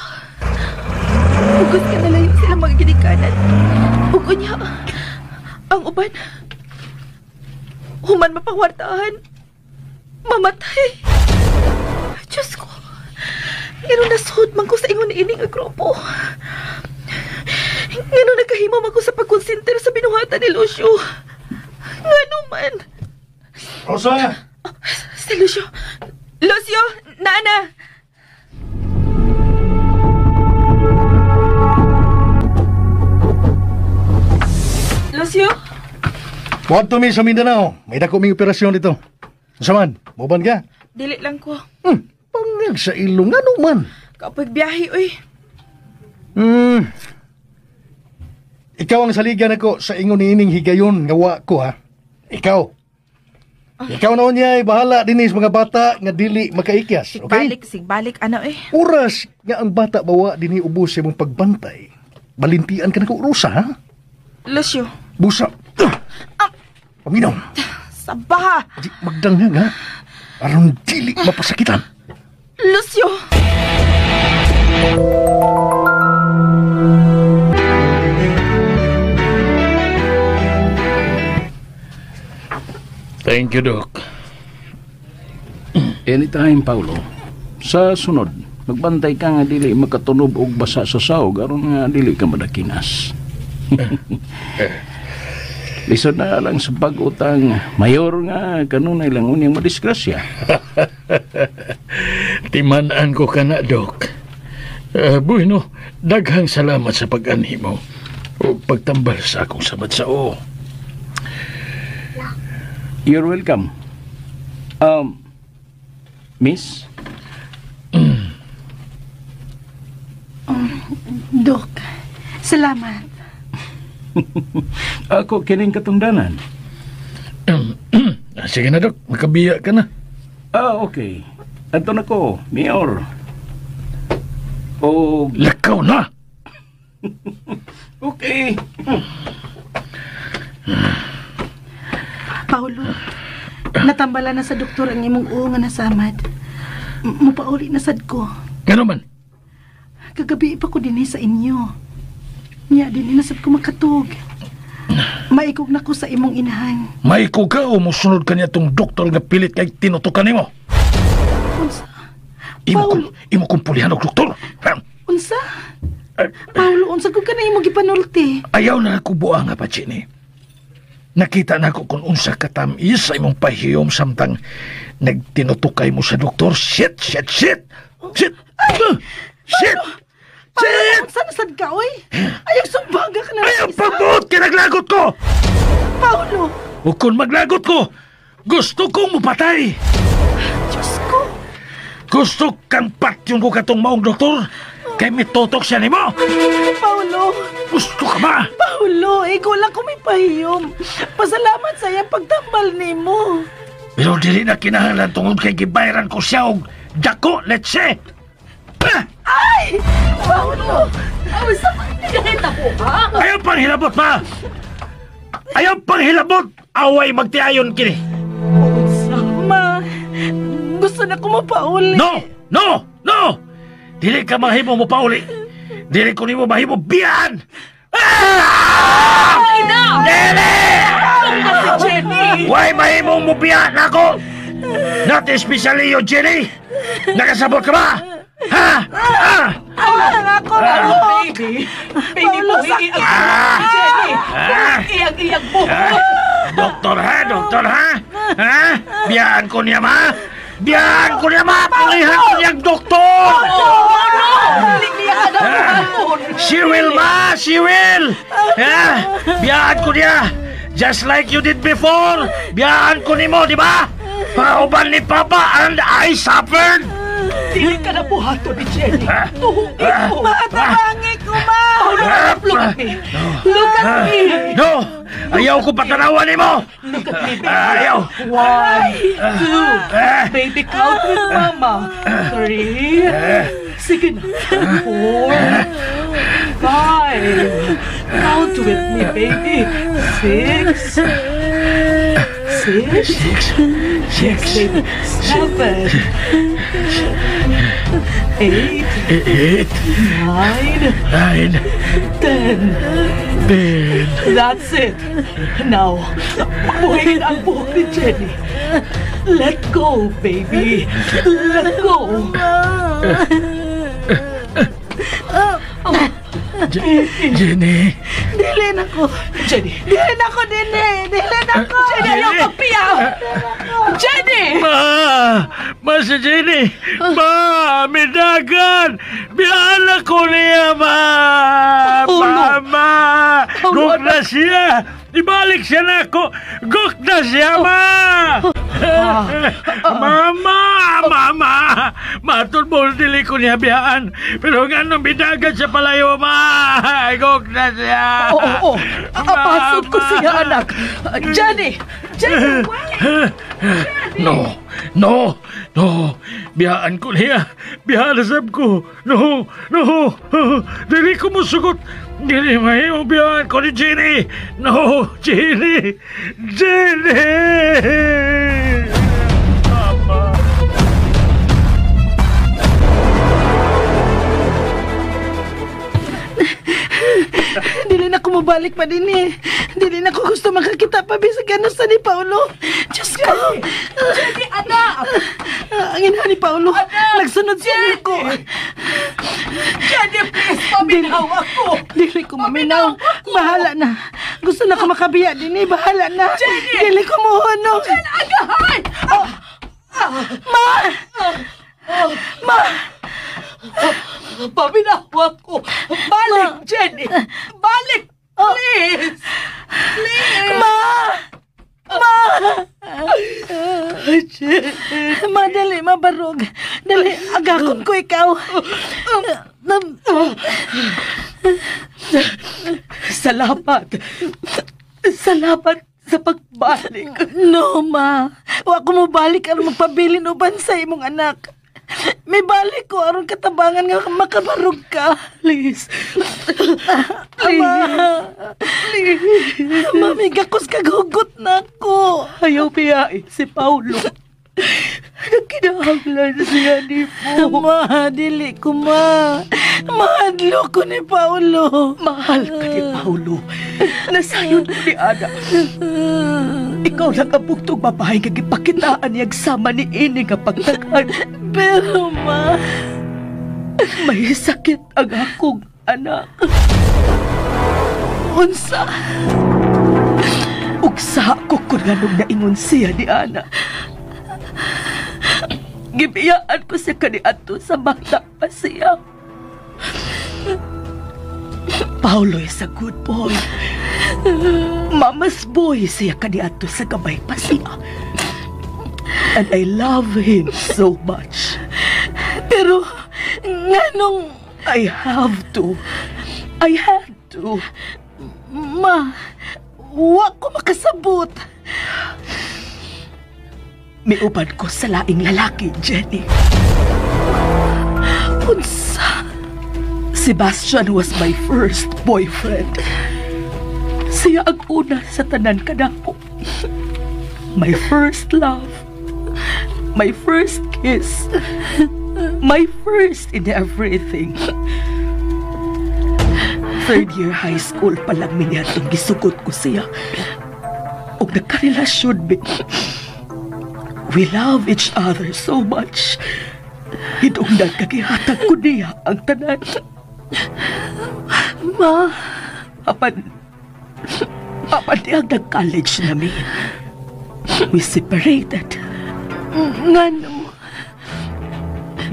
Ugos ka nalayo sila mga ginikanan. Ug unya, ang uban, human mapangwartahan, mamatay. Diyos ko, ngano nasuod man ko sa ingon ining grupo. Ngano nagkahimo man ko sa pagkonsenter sa binuhatan ni Lucio. Ngano man. Rosa! Si Lucio. Lucio, Nana! Lucio? Muadto mi sa Mindanao. May dako ming operasyon dito. Unsa man? Moban ka? Dili lang ko. Pangag sa ilong ano man? Kapag biyahe, uy. Ikaw ang saligan ako sa ingon niining higayon nga wa ko ha. Ikaw. Ikaw na unya ay bahala dinhi sa mga bata nga dili makaikyas, okay? Sigbalik, sigbalik, ano eh. Oras nga ang bata bawa dinhi ubos sa imong pagbantay. Balintian ka na ko Rosa ha? Lucio, Busa. Paminaw. sabaha! Di magdanghang ha. Aron dili mapasakitan. Lucio! Thank you, Doc. Anytime, Paulo. Sa sunod, magbantay ka nga dili makatunob og basa sa sahog aron nga dili ka madakinas. Lisod na lang sa pag-utang mayor nga kanunay lang unyang madisgrasya. Timan-an ko ka na, Doc. Bueno, daghang salamat sa pag-anhi mo o pagtambal sa akong samad sao. You're welcome. Miss? Dok, salamat. Ako kining katungdanan. Sige na, Dok. Makabiya ka na. Ah, okay. Ato na ko, Mayor. O... Lakaw na! Okay. Paulo, natambala na sa doktor ang imong uo nga nasamad. Mupauli na sad ko. Ngano man? Kagabi pa ko dinhi sa inyo. Nya dinhi na sad ko makatug. Maikog na ko sa imong inahan. Maikog ka o musunod ka niya tong doktor nga pilit kay tinutukan nimo? Unsa? Imo kong pulihan og doktor. Unsa? Paolo, unsa ko ka na imong gipanulti? Ayaw na ako buang nga pa, Jenny. Nakita na ako kung unsa katamis sa imong pahiyom samtang nagtinutukay mo sa doktor. Shit, shit, shit! Shit! Ay, shit! Shit! Unsa na sad ka, oy? Ayaw sumbaga ka na. Ayaw pagbuot kay naglagot ko! Paolo! O kung maglagot ko, gusto kong mupatay! Diyos ko! Gusto kang patyon ko katong maong doktor? Kay mitutok siya nimo! Paolo! Gusto ka ba? Paolo, ikaw lang kung may pahiyom. Pasalamat sa iyang pagtambal nimo. Pero dili na kinahanglan tungod kay gibayaran ko siya og dako, let's say! Ay! Paolo! Ayaw pang hilabot, ma! Ayaw pang hilabot! Away magtiayon kini! Ma, gusto na ko mapauli. No! No! No! Dili ka mahimo mo pauli. Dili ko nimo mahimo biyan! Ah! Dili! Si Jenny! Why mahimo mo biyan ako? Not especially you, Jenny! Nakasabot ka ba? Ha? Ah! Ah! Ako na baby! Baby, buhi ang Jenny! Iyag-iyag mo! Doktor ha? Doktor ha? Ha? Biyaan ko niya ma? Biyaan ko niya ma! Pulihan ko niyang doktor! She will ma! She will! Ha? Biyaan ko niya! Just like you did before! Biyaan ko nimo, di ba? Pauban ni Papa and I suffered! Dili ka na buhato ni Jenny. Tuhuin mo. Matabangi ko, ma! Look at me. Look at me. No! Ayaw ko patanawan nimo! Look at me, baby. Ayaw! 1, 2. Baby, count with mama. 3. Sige na. 4. 5. Count with me, baby. 6. 6. 6. Baby. 7. 8. 8. 9. 9. 10. 10. That's it. Now, buhin ang buhok ni Jenny. Let go, baby. Let go. Jenny. Dili na ko. Jenny. Dili na ko, Dili. Dili na ko. Jenny, ayaw pagpiya. Jenny! Ma! Ma si Jenny! Ma! Midagan! Biyaan ko niya, ma! Mama! Guk na siya! Ibalik siya na ako! Guk na siya, ma! Mama! Mama! Matod mo, dili ko niya biyaan. Pero nga nung bidagan siya palayo, ma! Guk na siya! Oo, oo. Apasod ko siya, anak. Jenny! Jenny, wait! No! No! No! Biyaan ko niya! Biyaan na sab ko! No! No! Dili ko musugot! Dili mahimo biyaan ko ni Jenny! No! Jenny! Jenny! Mama! Dili na ko mabalik pa din eh. Dili na ko gusto makakita pa bisag ano sa ni Paolo. Diyos ko! Jenny, anak! Ang ina ni Paolo, nagsunod siya nako. Jenny, please, paminaw ako! Dili ko maminaw. Bahala na. Gusto na ko makabiya din eh. Bahala na. Jenny! Dili ko muhunong. Jenny, agahan! Ma! Ma! Paminaw ako! Balik, Jenny! Balik! Please! Please! Ma! Ma! Ma, dali, mabarog. Dali, agakon ko ikaw. Salamat. Salamat sa pagbalik. No, ma. Wa ko mo balik aron magpabilin uban sa imong anak. May balik ko aron katabangan nga makabarog ka. Please. Please. Ma. Please. Mami, gakos kag hugot na ako. Ayaw biyain si Paolo. Nag Kinahanglan siya ni mo. Ma, dili ko, ma. Mahadlo ko ni Paolo. Mahal ka ni Paolo. Nasayod ko ni Ana. Ikaw lang ang bugtong babae nga gipakitaan niyang sama ni ini nga pagtaghan. Pero, ma... May sakit ang akong anak. Unsa? Ugsa ko kung anong naingon siya ni Ana. Gibiyaan ko siya kaniadto sa bata pa siya. Paolo is a good boy. Mama's boy siya kaniadto sa gamay pa siya. And I love him so much. Pero, nganong... I have to. I had to. Ma, wa ko makasabot. Miuban ko sa laing lalaki, Jenny. Unsa? Sebastian was my first boyfriend. Siya ang una sa tanan kanako. My first love. My first kiss. My first in everything. Third year high school pa lang miniyatong gisugot ko siya. Og nagkarelasyon mi. We love each other so much. Hidungdan kagihatag ko niya ang tanan. Ma, Apan diyang nag-college nami. We separated. Ngano?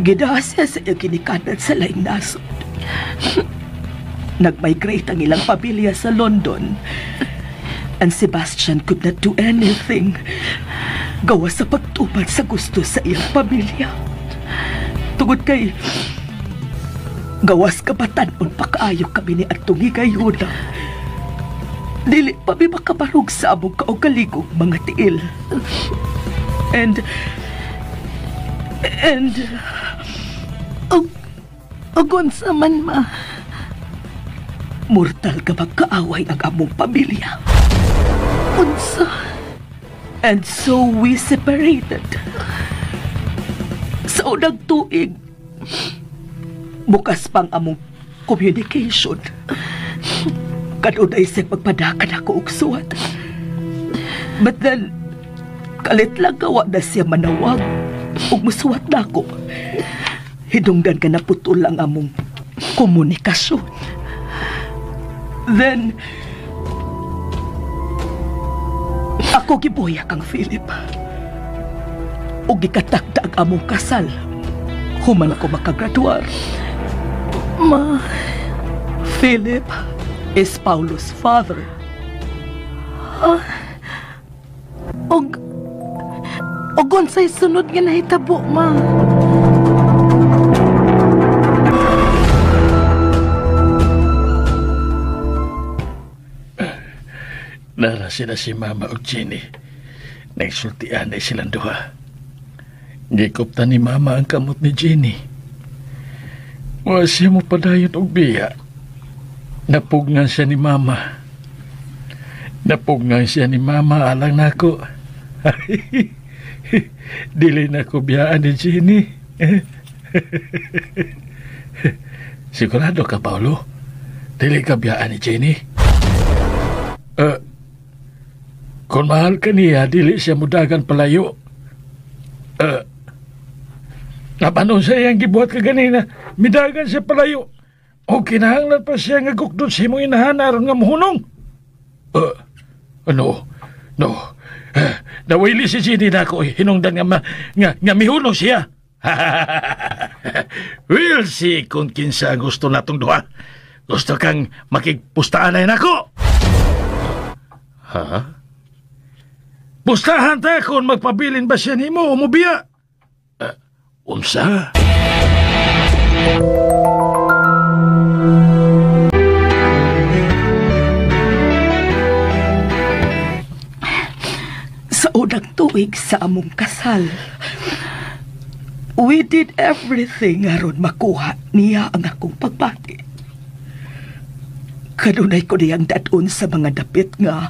Gidaa siya sa iyang ginikanan sa laing nasod. Nag-migrate ang ilang pamilya sa London. And Sebastian could not do anything. Gawa sa pagtupad sa gusto sa iyang pamilya. Tungod kay gawas kabatan-on pa kaayo kami ni atong higayuna. Dili pa mi makabarog sa among kaugaligong mga tiil. And Og unsa man, ma? Mortal ka magkaaway ang among pamilya. Unsa? And so we separated. Sa unang tuig, bukas pang among communication. Kanunay siya pagpadakan ako og suwat. But then, kalit lang gawa na siya manawag ug musuwat na ako. Hidunggan ka na putol ang among komunikasyon. Then, ako gibuya kang Philip. O gikatakda ang among kasal. Human ako makagraduar. Ma, Philip is Paulo's father. Og unsay sunod nga nahitabo, ma? Nara sila si Mama og Jenny. Nagsultian na silang duha. Gikupta ni Mama ang kamot ni Jenny. Wa siya mo padayon og biya. Napugnan siya ni Mama. Napugnan siya ni Mama alang nako. Dili na ko biyaan ni Jenny. Sigurado ka, Paolo? Dili ka biyaan ni Jenny? Kung mahal ka niya, dili siya mudagan palayo. Napanon siya iyang gibuhat ka ganina, midagan siya palayo. O kinahanglan pa siya nga gukdot sa imong inahan aron nga muhunong. Ano? No. Nawili si Jenny na ako, hinungdan nga mihunong siya. We'll see kung kinsa gusto natong duha. Gusto kang makigpustaan na nako. Ha? Pustahan ta kung magpabilin ba siya nimo o mubiya. Unsa? Sa unang tuig sa among kasal, we did everything aron makuha niya ang akong pagbati. Kanunay ko niyang dadon sa mga dapit nga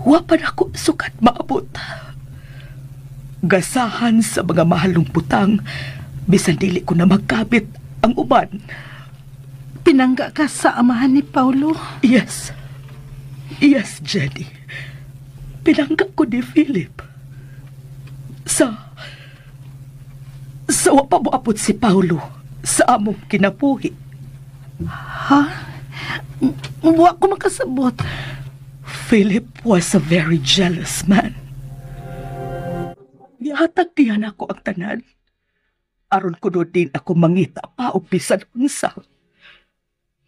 wa pa nako sukat maabot. Gasahan sa mga mahalong butang, bisan dili ko na magkabit ang uban. Pinangga ka sa amahan ni Paulo? Yes. Yes, Jenny. Pinangga ko ni Philip. Sa wa pa moabot si Paulo sa among kinabuhi. Ha? Wa ko makasabot. Philip was a very jealous man. Gihatag niya nako ang tanan. Aron kuno din ako mangita pa og bisan unsa.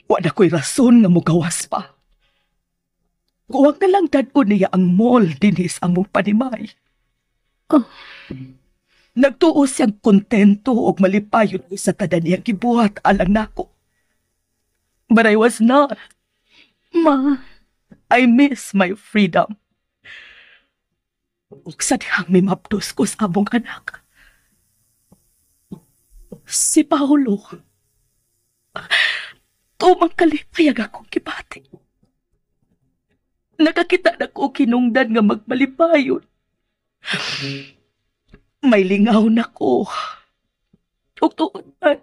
Wa na ko'y rason nga mugawas pa. Kuwang na lang dad-o niya ang mall dinhi sa among panimay. Oh. Nagtuo siyang kontento og malipayon sa tanan niyang gibuhat alang nako. But I was not. Ma, I miss my freedom. Ug sa dihang mimabdos ko sa among anak. Si Paolo. Tumang kalipay ang akong gibati. Nakakita na ko kinungdan nga magmalipayon. May lingaw na ko. Ug tuod man,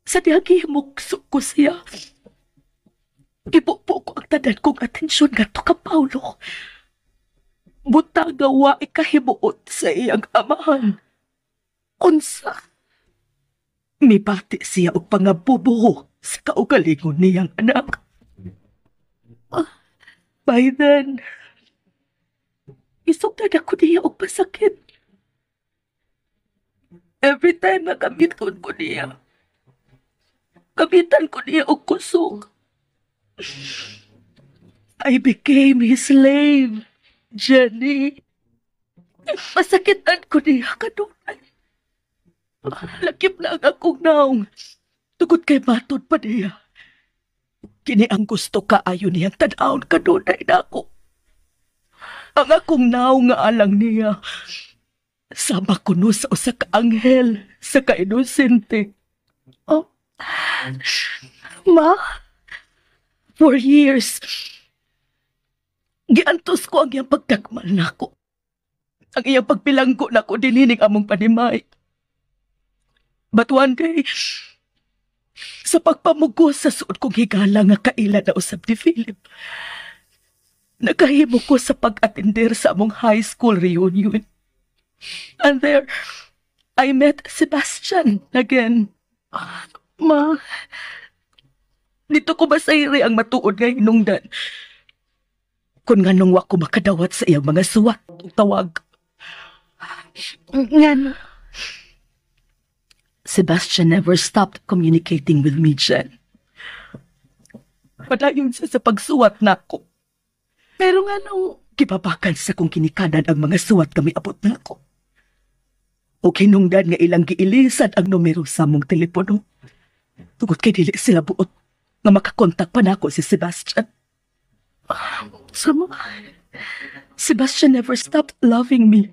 sa dihang gihimukso ko siya. Gibubo ko ang tanan kong atensyon ngadto ka Paulo. Butaga wa ikahimuot sa iyang amahan. Unsa? Mibati siya og pangabubuho sa kaugalingon niyang anak. By then, isugdan ako niya og pasakit. Every time na gamiton ko niya, gamitan ko niya og kusog. I became his slave, Jenny. Masakitan ko niya kanunay. Lakip na ang akong naong. Tugod kay matod pa niya. Kini ang gusto kaayo niyang tan-awon kanunay nako. Ang akong naong nga alang niya. Sama kuno sa usa ka anghel sa ka-inosente. Oh, ma? For years, giantos ko ang iyang pagdagmal nako. Ang iyang pagbilanggo nako dinining among panimay. But one day, sa pagpamugos sa suod kong higala nga kaila na usab ni Philip, nakahimo ko sa pag-atender sa among high school reunion. And there, I met Sebastian again. Ma, dito ko masayri ang matuod nga hinungdan. Kung nganong wa ko makadawat sa iyang mga suwat o tawag. Ngano? Sebastian never stopped communicating with me, Jen. Padayon siya sa pagsuwat nako. Pero nganong gibabakan sa kong kinikanan ang mga suwat kami abot nako. O hinungdan nga ilang giilisan ang numero sa among telepono. Tungod kay dili sila buot nga makakontak pa nako si Sebastian. Sama? Sebastian never stopped loving me.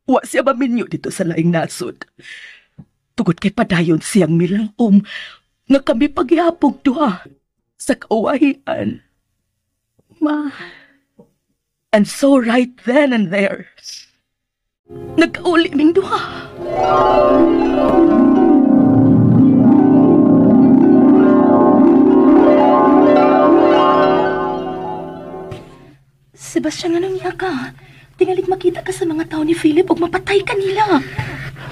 Wa siya maminyo dito sa laing nasod. Tungod kay padayon siyang milaom nga kami pagyapog duha sa kauwahian. Ma. And so right then and there, nagkauli ming duha. Sebastian, anong niya ka? Tingalig makita ka sa mga tao ni Philip ug mapatay ka nila.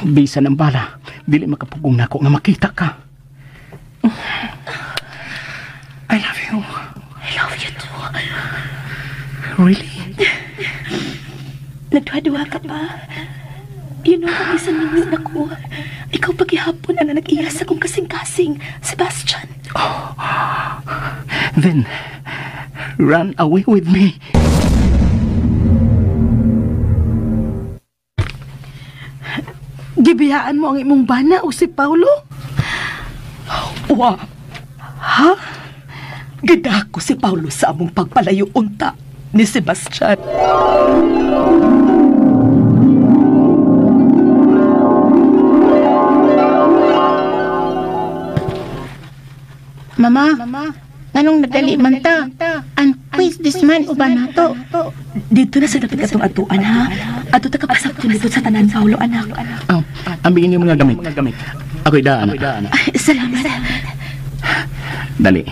Bisan ang bala, dili makapugong nako nga makita ka. I love you. I love you too. Really? Nagduha-duha ka pa. You know, kung isang minyo na ko, ikaw paghihapon ang nag-iya sa kong kasing-kasing, Sebastian. Oh. Then, run away with me. Gibiyaan mo ang imong bana o si Paulo? Wa. Ha? Gidako si Paulo sa among pagpalayo unta ni Sebastian. Mama, nganong nadali man ta? And who is this man uban nato? Dito na sa dapit atong atuan, ha? Ato ta kapasakton dito sa tanan, Paulo, anak. Oh, ambingin niyo mga gamit. Ako'y daan. Ay, salamat. Dali.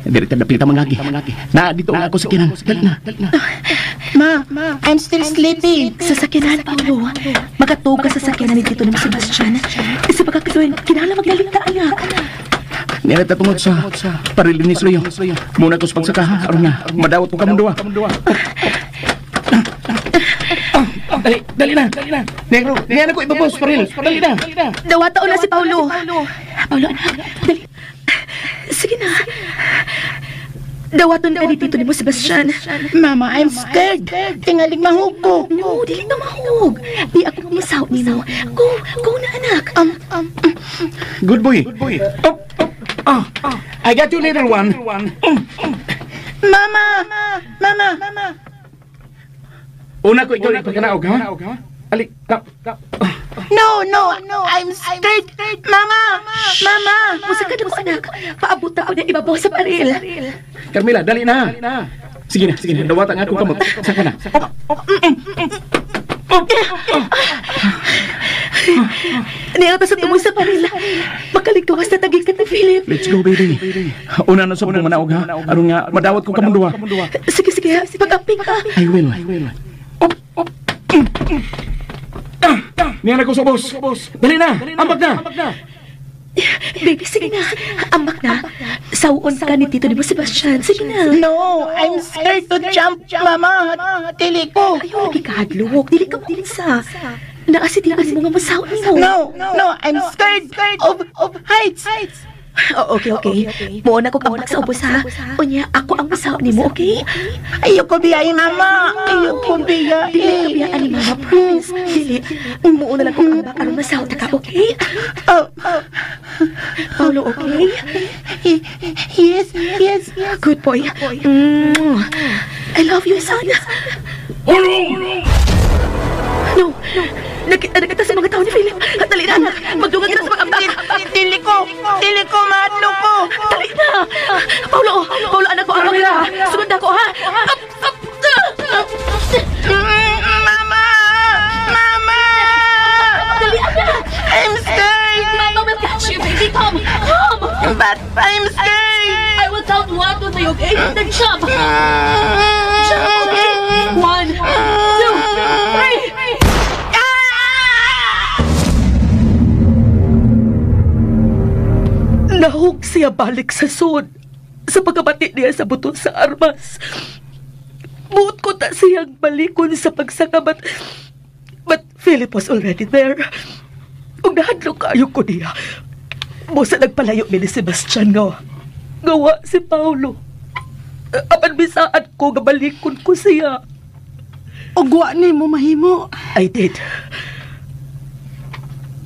Dili ta dapit ta mangagi. Na dito nga ako sa kinan. Dali na. Ma, I'm still sleepy. Sa sakyanan, Paulo. Makatog ka sa sakyanan ni Tito ni Sebastian. Isa pa kakasuhin, kinahanglan maglalita, anak. Nila ta tungod sa parilinis luyo. Muna ko sa pagsaka, ha? Aron nga, madawat ko kamong duha. Dali, dali na. Negro, niya na ko ibabos, paril. Dali na. Dawata na si Paulo. Paulo, anak, dali. Sige na. Dawaton ka ni Tito ni mo, Sebastian. Mama, I'm scared. Tingalig mahug ko. No, dili na mahug. Di ako masaw ni mo. Go, go na, anak. Good boy. Oh, oh, oh. I got you, little one. Mama! Mama! Una ko ikaw ipagkanaog, ha? Ali, ka. No, no, I'm scared. Mama! Mama! Musa ka na ko, anak. Paabot ako na ibabaw sa baril. Carmela, dali na. Sige na, sige na. Dawatan nga akong kamot. Saka na. Niya ta sa tumoy sa baril. Makaligtawas na tagig ka ni Philip. Let's go, baby. Una na sa pumanaog, ha? Aron nga, madawat ko kamong duha. Sige, sige. Pag-amping ka. I will. Niya na ko sa boss. Dali na! Ambag na! Baby, sige na. Ambak na. Sawon ka ni Tito ni mo, Sebastian. Sige na. No, I'm scared to jump, Mama. Dili ko. Ayaw, lagi ka hadlok. Dili ka maunsa. Naa si Tito ni mo nga masaw nimo. No, no, I'm scared of heights. Oh, okay, okay. Muuna kong ambak sa ubos, ha? Unya, ako ang masaw nimo, okay? Ayoko biyay, Mama. Ayoko biyay. Dili ka biyaan ni Mama, promise. Dili. Muuna lang kong ambak aron masaw ta ka, okay? Oh, Paulo, okay? Yes, yes. Good boy. I love you, son. No, no. Nakita na kita sa mga tao ni Philip. Dali na, anak. Magdungan kita sa mga ambak. Dili ko. Dili ko, mahadlok ko. Dali na. Paulo, Paulo, anak ko. Ambak na. Sunod ako, ha? Up, up, up. Mama! Mama! Dali, anak. I'm scared. Mama will catch you, baby. Come, come. But I'm scared. I will count 1, 2, 3, okay? Then jump. Jump, okay? 1, 2, 3. Nahog siya balik sa sud sa pagkabati niya sa buto sa armas. Buot ko ta siyang balikon sa pagsaka, but Philip was already there. Ug nahadlok kaayo ko niya. Busa nagpalayo mi ni Sebastian nga gawa si Paulo. Apan bisaad ko nga balikon ko siya. Ug wa nimo mahimo. I did.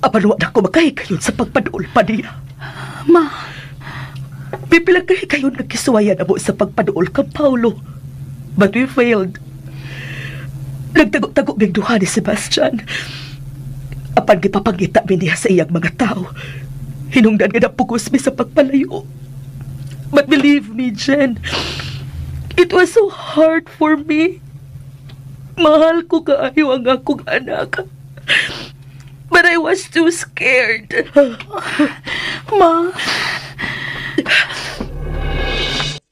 Apan wa na ko makahigayon sa pagpaduol pa niya. Ma, pipila kay kayo nagkisuwayan amo sa pagpaduol kang Paulo. But we failed. Nagtago-tago mig duha ni Sebastian. Apan gipapangita mi niya sa iyang mga tao. Hinungdan nga napugos mi sa pagpalayo. But believe me, Jen, it was so hard for me. Mahal ko kaayo ang akong anak. But I was too scared. Ma.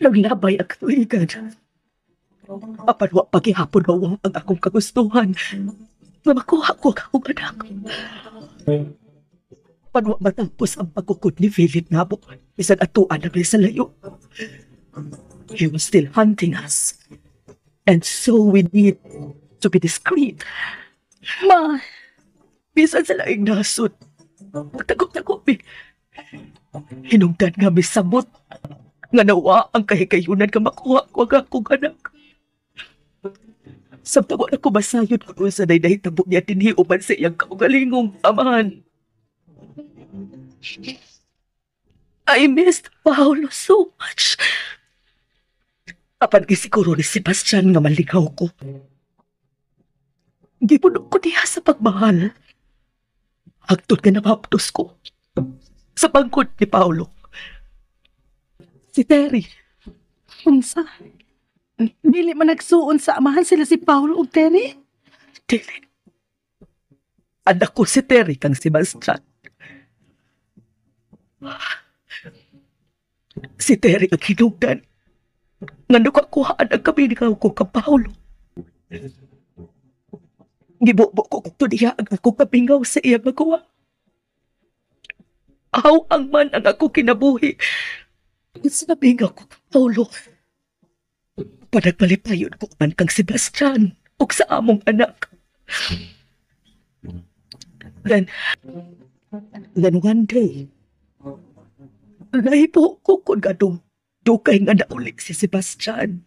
Naglabay ang katuigan. Apan wa paghihapon mawang ang akong kagustuhan nga makuha ko ang akong anak. Apan wa matapos ang pagkukod ni Philip namo, bisan atuan na mi sa layo. He was still hunting us. And so we need to be discreet. Ma. Bisan sa laing nasod, magtagok-tagok mi. Hinungdan nga mi samot nga nawa ang kahigayunan nga makuha ko ang akong anak. Samtang wala ko masayod kung unsa nay nahitabo niya dinhi uban sa iyang kaugalingong amahan. I missed Paolo so much. Apan gisiguro ni Sebastian nga maligaw ko. Gipuno ko niya sa pagmahal. Hagtod nga namapdos ko sa pangkod ni Paolo. Si Terry. Unsa? Dili man nagsuon sa amahan sila si Paolo ug Terry? Dili. Anak ko si Terry kang Sebastian. Si Terry ang hinugdan. Nga nakakuhaan ang kamingaw ko kang Paolo. Gibubo ko kung niya ang akong kapingaw sa iyang magawa. Aw ang man ang ako kinabuhi. Sa nabingaw ko kang Paolo. Panagmalipayon ko man kang Sebastian ug sa among anak. Then one day, nahipo ko kung ganong dukay nga nauli si Sebastian.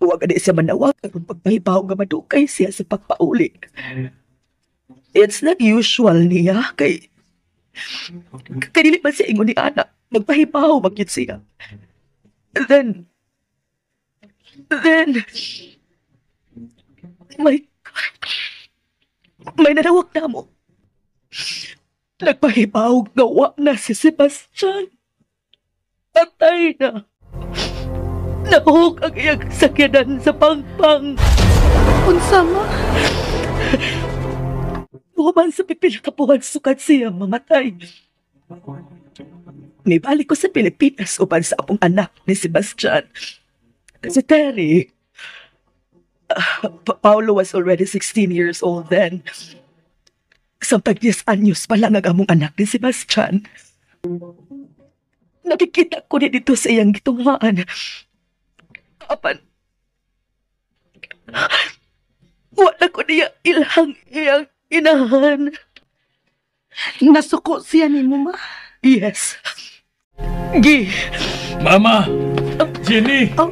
Huwag gani siya manawag aron pagpahibaw nga madukay siya sa pagpauli. It's not usual niya kay kay dili man siya ingon ni ana. Magpahibaw magyud siya. Then, my God, may nanawag na mo. Nagpahibaw nga wa na si Sebastian. Patay na. Nahog ang iyang sakyanan sa pangpang. Unsa ma? Human sa pipila ka buwan sukat siya mamatay. Nibalik ko sa Pilipinas uban sa akong anak ni Sebastian. Si Terry. Paolo was already 16 years old then. Samtang 10 anyos pa lang ang among anak ni Sebastian. Nakikita ko ni dito sa iyang gitunghaan. Apan, wala ko niya ilang iyang inahan. Nasuko siya nimo ma? Yes. Gi. Mama! Jenny! Oh.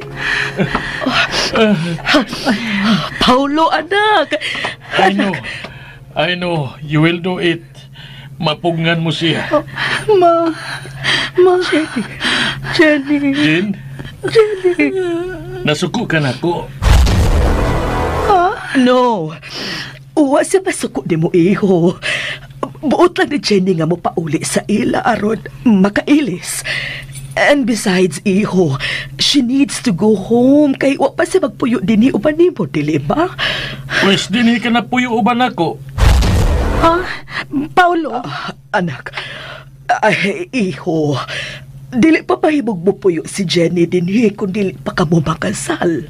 Paulo, anak! I know. I know. You will do it. Mapugngan mo siya. Oh, ma. Ma. Jenny. Jenny. Jen? Jenny. Nasuko ka na ko. Ha? No. Uwa siya masuko ni mo, iho. Buot lang ni Jenny nga mo pauli sa ila aron makailis. And besides, iho, she needs to go home kay wa pa siya magpuyo dinhi uban nimo, dili ba? Pwes, dinhi ka na puyo uban ako. Ha? Paulo? Anak, ay, iho, dili pa pahimog mo puyo si Jenny dinhi kung dili pa kamo makasal.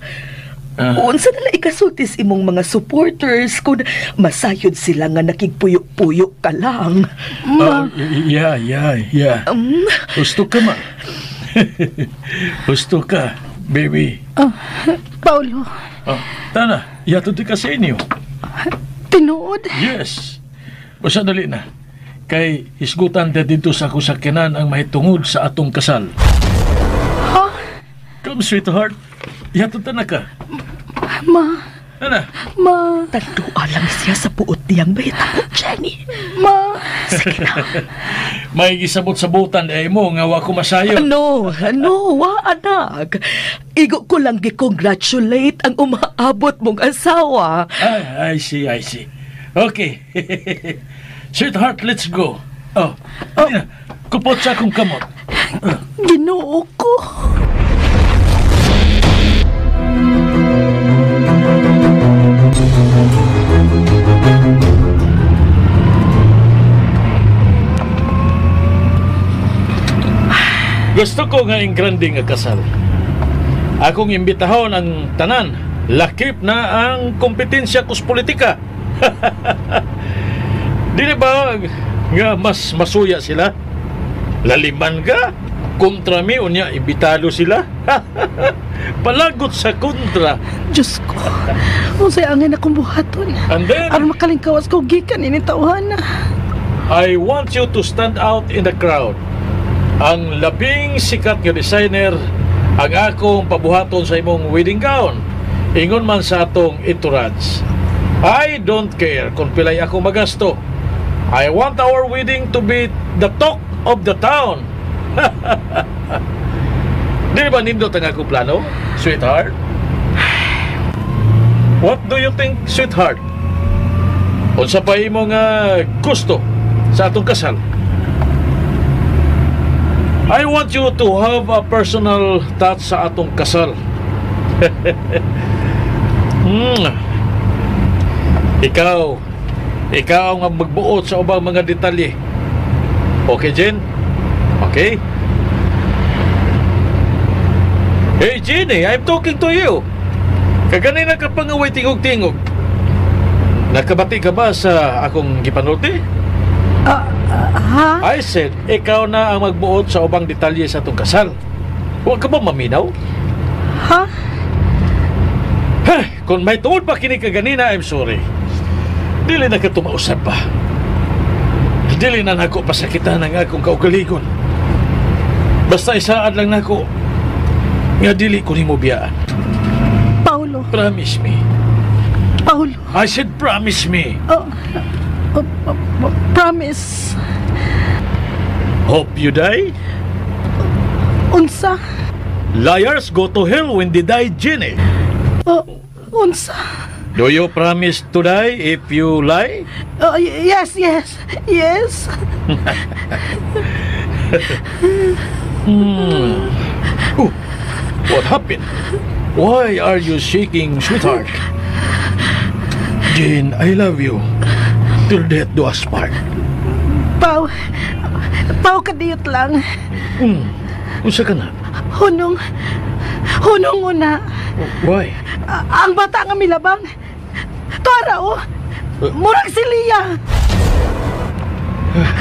Unsa na lang ikasultis imong mga supporters kung masayod sila nga nakigpuyo-puyo ka lang. Oh, yeah. Gusto ka, ma. Gusto ka, baby. Paulo. Oh, tana, yato di ka sa inyo. Tinuod? Yes. Basta dali na. Kay hisgutan ta dito sa kusakyanan ang mahitungod sa atong kasal. Ha? Come, sweetheart. Yato ta na ka. Ma. Ana. Ma. Tandua lang siya sa buot niyang mahitabo, Jenny. Ma. Sige na. May gisabot-sabutan eh mo nga wa ko masayo. No, no, wa anak. Igo ko lang gi-congratulate ang umaabot mong asawa. Ay, I see, I see. Okay. Sweetheart, let's go. Oh, oh. Kupot sa akong kamot. Ginoo ko. Gusto ko nga ingrande nga kasal. Akong imbitahon ang tanan. Lakip na ang kompetensya kus politika. Dili ba nga mas masuya sila? Laliman ka? Kontra mi, unya, imbitado sila. Palagot sa kontra. Diyos ko, unsay angay na kong buhaton. And then, aron makalingkawas ko gikan ini tawhana. I want you to stand out in the crowd. Ang labing sikat nga designer ang akong pabuhaton sa imong wedding gown. Ingon man sa atong entourage. I don't care kung pilay ako magasto. I want our wedding to be the talk of the town. Di ba nindot ang akong plano, sweetheart? What do you think, sweetheart? Unsa pa imo nga gusto sa atong kasal? I want you to have a personal touch sa atong kasal. Ikaw ang magbuot sa ubang mga detalye. Okay, Jen? Okay? Hey, Jenny, I'm talking to you. Kaganina ka pa nga way tingog-tingog. Nakabati ka ba sa akong gipanulti? Ha? I said, ikaw na ang magbuot sa ubang detalye sa atong kasal. Huwag ka ba maminaw? Ha? Ha, kung may tuod pa kini kaganina, I'm sorry. Dili na ka tumausap pa. Dili na nako pasakitan ang akong kaugaligon. Basta isaad lang nako nga dili ko nimo biyaan. Paulo. Promise me. Paulo. I said promise me. Oh, promise. Hope you die. Unsa? Liars go to hell when they die, Jenny. Oh, unsa? Do you promise to die if you lie? Oh, yes, yes, yes. Oh, what happened? Why are you shaking, sweetheart? Jane, I love you. Till death do us part. Pau, Pau kadiyot lang. Unsa ka na? Hunong, hunong una. Why? Ang bata nga milabang. Tuara oh. Murag si Lia.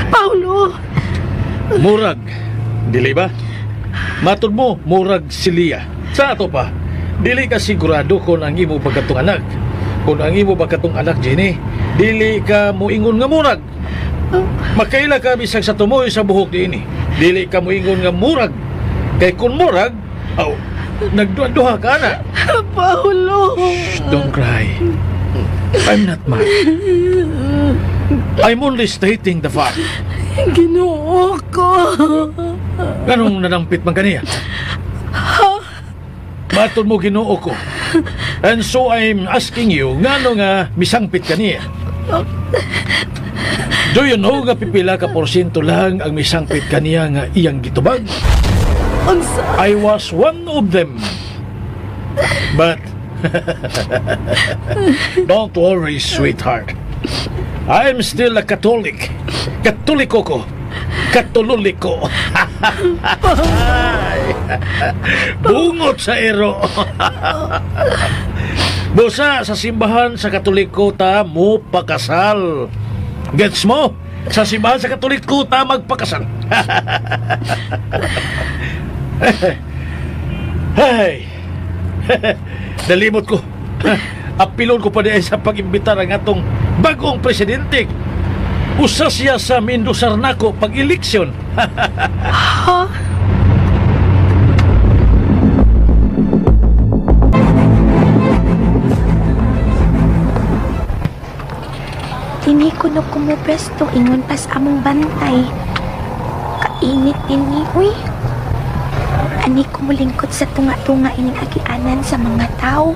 Paulo. Murag. Dili ba? Matod mo, murag si Lia. Sa ato pa, dili ka sigurado kung ang imo pagkatong anak. Kung ang imo pagkatong anak, Jenny, dili ka muingon nga murag. Makaila ka bisag sa tumoy sa buhok niini. Dili ka muingon nga murag. Kay kung murag, aw, nagduha-duha ka na. Paulo. Shh, don't cry. I'm not mad. I'm only stating the fact. Ginoo ko. Anong nanampit man kaniya? Matod mo Ginoo ko. And so I'm asking you, ngano nga misangpit kaniya? Do you know nga pipila ka porsyento lang ang misangpit kaniya nga iyang gitubag? Unsa? I was one of them. But don't worry, sweetheart. I'm still a Catholic. Katoliko ko. Katululiko. Bungot sa ero. Busa sa simbahan sa Katoliko ta mo pakasal. Gets mo? Sa simbahan sa Katoliko ta magpakasal. Hey. Nalimot ko. Apilon ko pa di sa pag-imbitar ang atong bagong presidente. Usa siya sa Mindusar nako pag-eleksyon. Ha? Dini ko no kumupesto ingon pas among bantay. Kainit dinhi, uy. Ani ko mulingkod sa tunga-tunga ining agianan sa mga tao.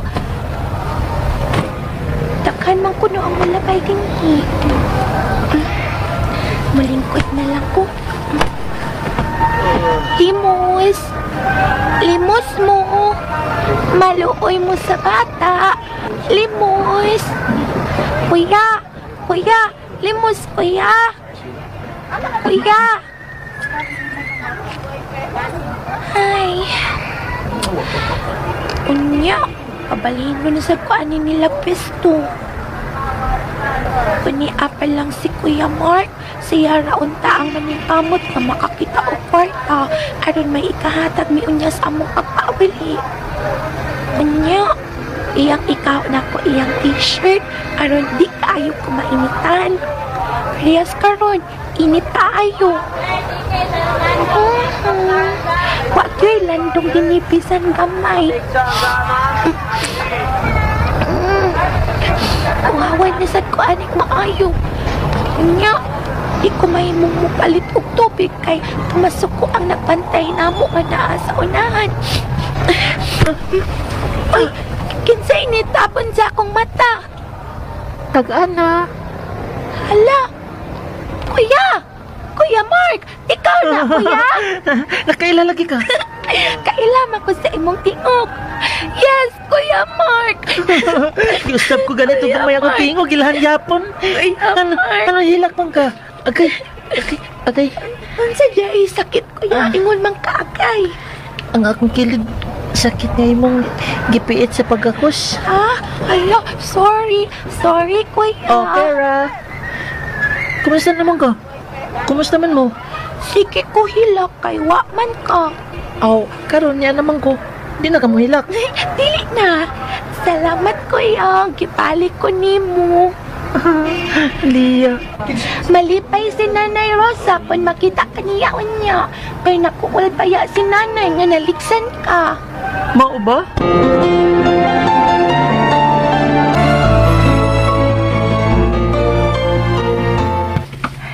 Daghan man kuno ang mulabay dinhi. Mulingkod na lang ko. Limos. Limos mo. Maluoy mo sa bata. Limos. Kuya. Kuya. Limos, kuya. Kuya. Ay. Unya. Pabalhin mo na sa kuanin nila pesto. Kuni apa lang si Kuya Mark. Siya raunta ang maningkamot nga makakita og kwarta aron may ikahatag mi unya sa among pagpauli. Unya, iyang ikaw na ko iyang t-shirt aron di kaayo ko mainitan. Parehas karon, init kaayo. Wa gyud landong dinipisan gamay. Kuhawan na sad ko aning maayo. Unya, di ko mahimong mupalit og tubig kay tumasuko ang nagbantay namo nga naa sa unahan. Uy, kinsa initapon sa akong mata? Tag-ana. Hala! Kuya! Kuya Mark! Ikaw na, kuya. Nakaila lagi ka. Kailam ako sa imong tingog. Yes, Kuya Mark. Giusap ko ganito Kuya gamay ako Mark. tingog ilahan yapon. Kuya Ano, Mark. ano hilak man ka? Agay, agay, agay. Unsa diay sakit, kuya? Ingon man ka agay. Ang akong kilid sakit nga imong gipiit sa pagkakos. Ah, hala, sorry. Sorry, kuya. Oh, pera. Kumusta naman ka? Kumusta man mo? Sige ko hilak kay wa man ka. Aw, karon niya naman ko. Di na ka mo hilak. Dili na. Salamat, kuya. Gibalik ko nimo. Lia. Malipay si Nanay Rosa kung makita ka niya unya. Kay nakuul baya si Nanay nga naligsan ka. Mao ba?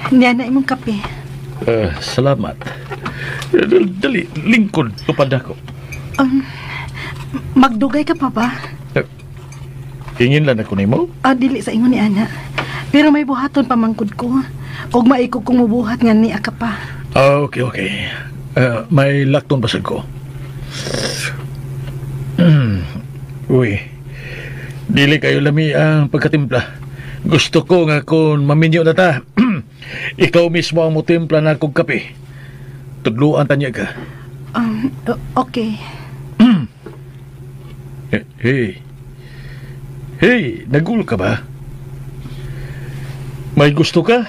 Niya na imong kape. Salamat. Dali, lingkod tupad ako. Magdugay ka pa ba? Hingin lang ako nimo. Ah, dili sa ingon ni ana. Pero may buhaton pa mangkod ko. Og maikog kong mubuhat nga niya ka pa. Ah, okay, okay. May lakton basag ko. Uy, dili kayo lami ang pagkatimpla. Gusto ko nga kung maminyo na ta. Ikaw mismo ang mutimpla na kog kape. Tudluan ta niya ka. Okay. Hey. Hey, nagul ka ba? May gusto ka?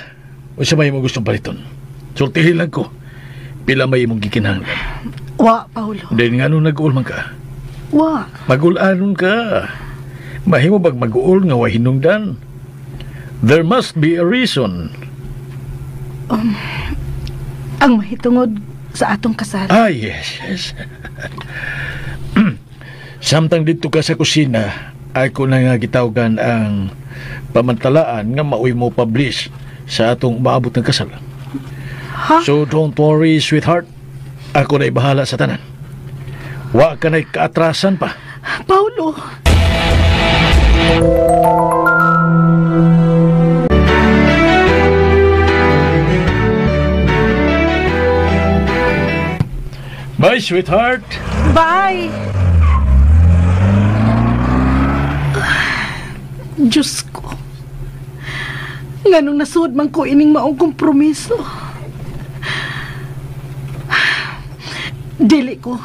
O sa may mo gustong paliton? Sultihin lang ko. Pila may imong gikinahanglan. Wa, Paulo. Dahil nga nung nag-uul man ka. Wa. Mag-ulanon ka. Mahimo bag mag-uul nga way hinungdan? There must be a reason. Ang mahitungod sa atong kasal. Ah, yes, yes. Samtang dito ka sa kusina, ako na nga gitawagan ang pamantalaan nga maoy mo publish sa atong maabot ng kasal. Ha? So don't worry, sweetheart. Ako na bahala sa tanan. Wa ka na'y kaatrasan pa. Paulo. Bye, sweetheart. Bye! Diyos ko. Nganong nasuod man ko ining maong kompromiso. Dili ko.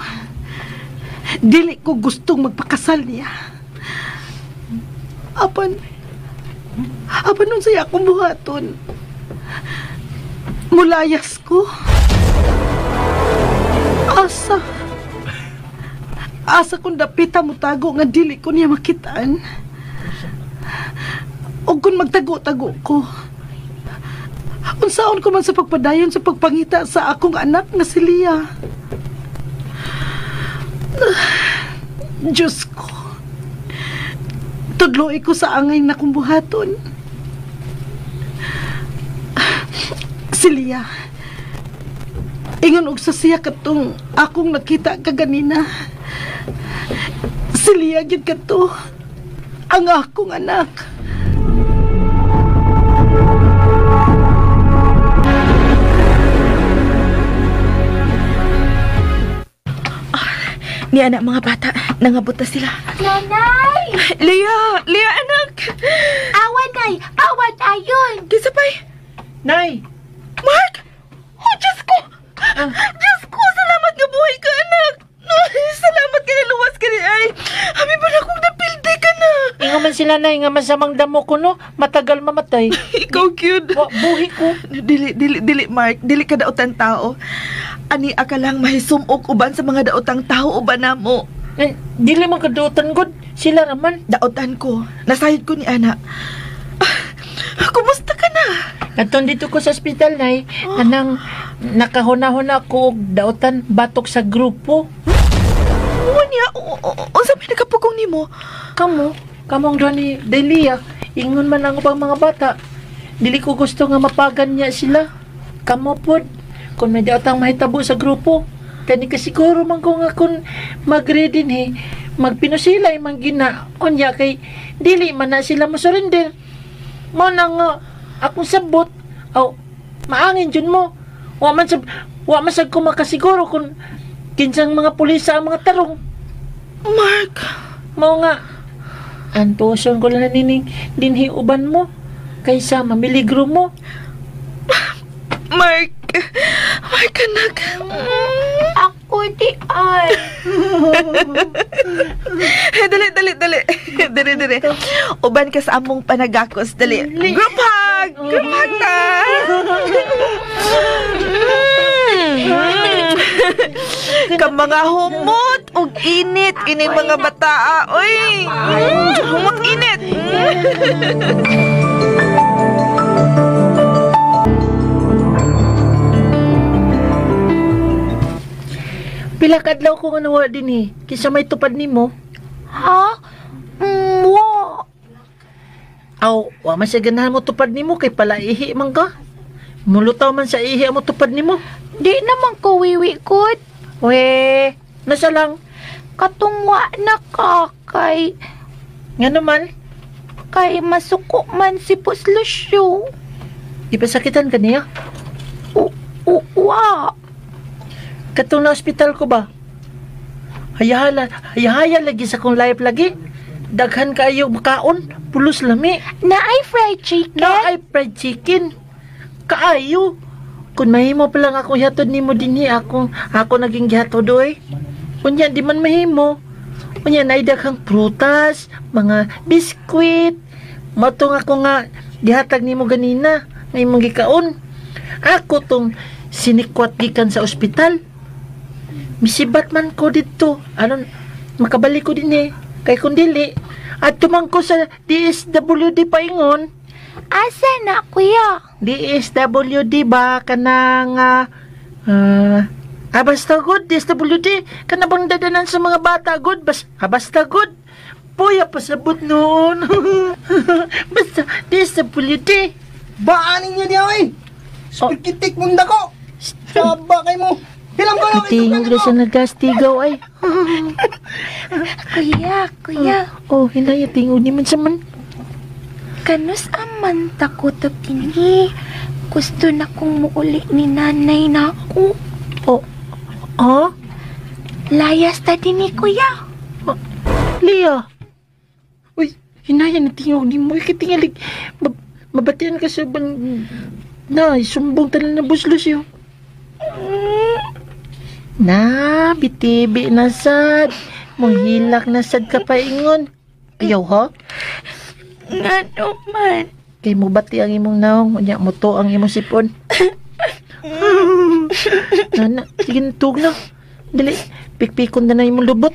Dili ko gustong magpakasal niya. Apan, apan nun saya akong buhaton. Mulayas ko. Asa. Asa kung dapita mo tago nga dili ko niya makitaan. O kung magtago-tago ko. Unsaon ko man sa pagpadayon sa pagpangita sa akong anak nga si Lia. Diyos ko. Tudloi ko sa angay na kong buhaton. Si Lia. Ingon og sa siya katong akong nakita kaganina. Si Lia gyud kato. Ang akong anak. Ni anak mga bata, nangabot na sila. Nanay! Lia! Lia, anak! Awan, nay! Awan, ayon! Kinsa pa'y? Nay! Mark! Oh, Diyos ko! Diyos ko! Salamat nga buhay ka, anak! Salamat ka naluwas ka ni ay. Abi ba na kung napildi ka na? Inga man sila, nay, nga masamang damo ko, no? Matagal mamatay. Ikaw, cute. Wa, buhi ko. Dili, dili, dili, Mark. Dili ka daotang tao. Ani ka lang mahisumok uban sa mga daotang tao uban namo. Eh, dili man ka daotan, God. Sila raman. Daotan ko. Nasayod ko ni ana. Kumusta ka na? Katon dito ko sa ospital, nay. Anang nakahuna-huna ko og daotan batok sa grupo. Oo niya. Unsa may nagkapugong nimo? Kamo, kamong doon ni Delia. Ingon man ang ubang mga bata. Dili ko gusto nga mapagan niya sila. Kamo pod, kung may daotang mahitabo sa grupo, kani ka siguro man ko nga kung mag-ready din he, magpinusilay man gina, unya kay dili man na sila mosurrender. Mo na nga, akong sabot, aw, maangin dyan mo. Wa man sad ko makasiguro kung kinsang mga pulis ang mga tarong. Mark, mao nga antoson ko lang nining dinhi uban mo kaysa mamiligro mo. Mark, Mark anak. Ako di ay. Dali, dali, dali. Dali, dali. Uban ka sa among panagakos. Dali. Group hug! Group hug ta! Ka mga humot ug init ining mga bataa. Oy! Humot init! Pila ka adlaw ko nga nawala din eh. Kisa may tupad nimo. Ha? Wa. Aw, wa man siya ganahan mo tupad nimo kay pala ihi man ka. Mulutaw man sa ihi mo tupad nimo. Di naman ko wiwi gud. We, nasa lang. Katong wa na ka kay nga naman kay masuko man si Puslusyo. Ipasakitan ka niya? Wa. Katong na ospital ko ba? Hayahaya lagi sa kong life lagi. Daghan kaayo makaon, pulos lami. Naay fried chicken? Naay fried chicken. Kaayo. Kung mahimo pa lang ako hihatod nimo dinhi, ako naging gihatod oy. Unya di man mahimo. Unya naay daghang prutas, mga biskwit. Matong ako nga gihatag nimo ganina, nga imong gikaon. Ako tong sinikwat gikan sa ospital. Misibat man ko dito. Anon, makabalik ko din eh. Kay kung dili, at tumang ko sa DSWD paingon. Asa na, kuya? DSWD ba? Kanang, basta good, DSWD. Kanang dadanan sa mga bata, good. Basta good. Puya, pasabot noon. Basta, DSWD. Baan ninyo niya, eh. Spikitik mong dako. Saba kay mo. Bilang ko lang tingog na sa nagastigaw ay. Kuya, kuya. Oh, hinaya tingog ni man sa man. Kanus aman takot dinhi. Gusto na kong muuli ni nanay na ako. Oh, oh? Layas ta dinhi, kuya. Oh, Lia. Uy, hinaya na tingog ni mo. Ikitingalig. Mabatian ka sa ban... Na, sumbong talan na buslos yun. Na, bitibi na sad. Muhilak na sad ka paingon. Ayaw ha? Nga naman. Kay mo bati ang imong naong, unya mo to ang imong sipon. Nana, sige na, tug na. Dali, pikpikon na na imong lubot.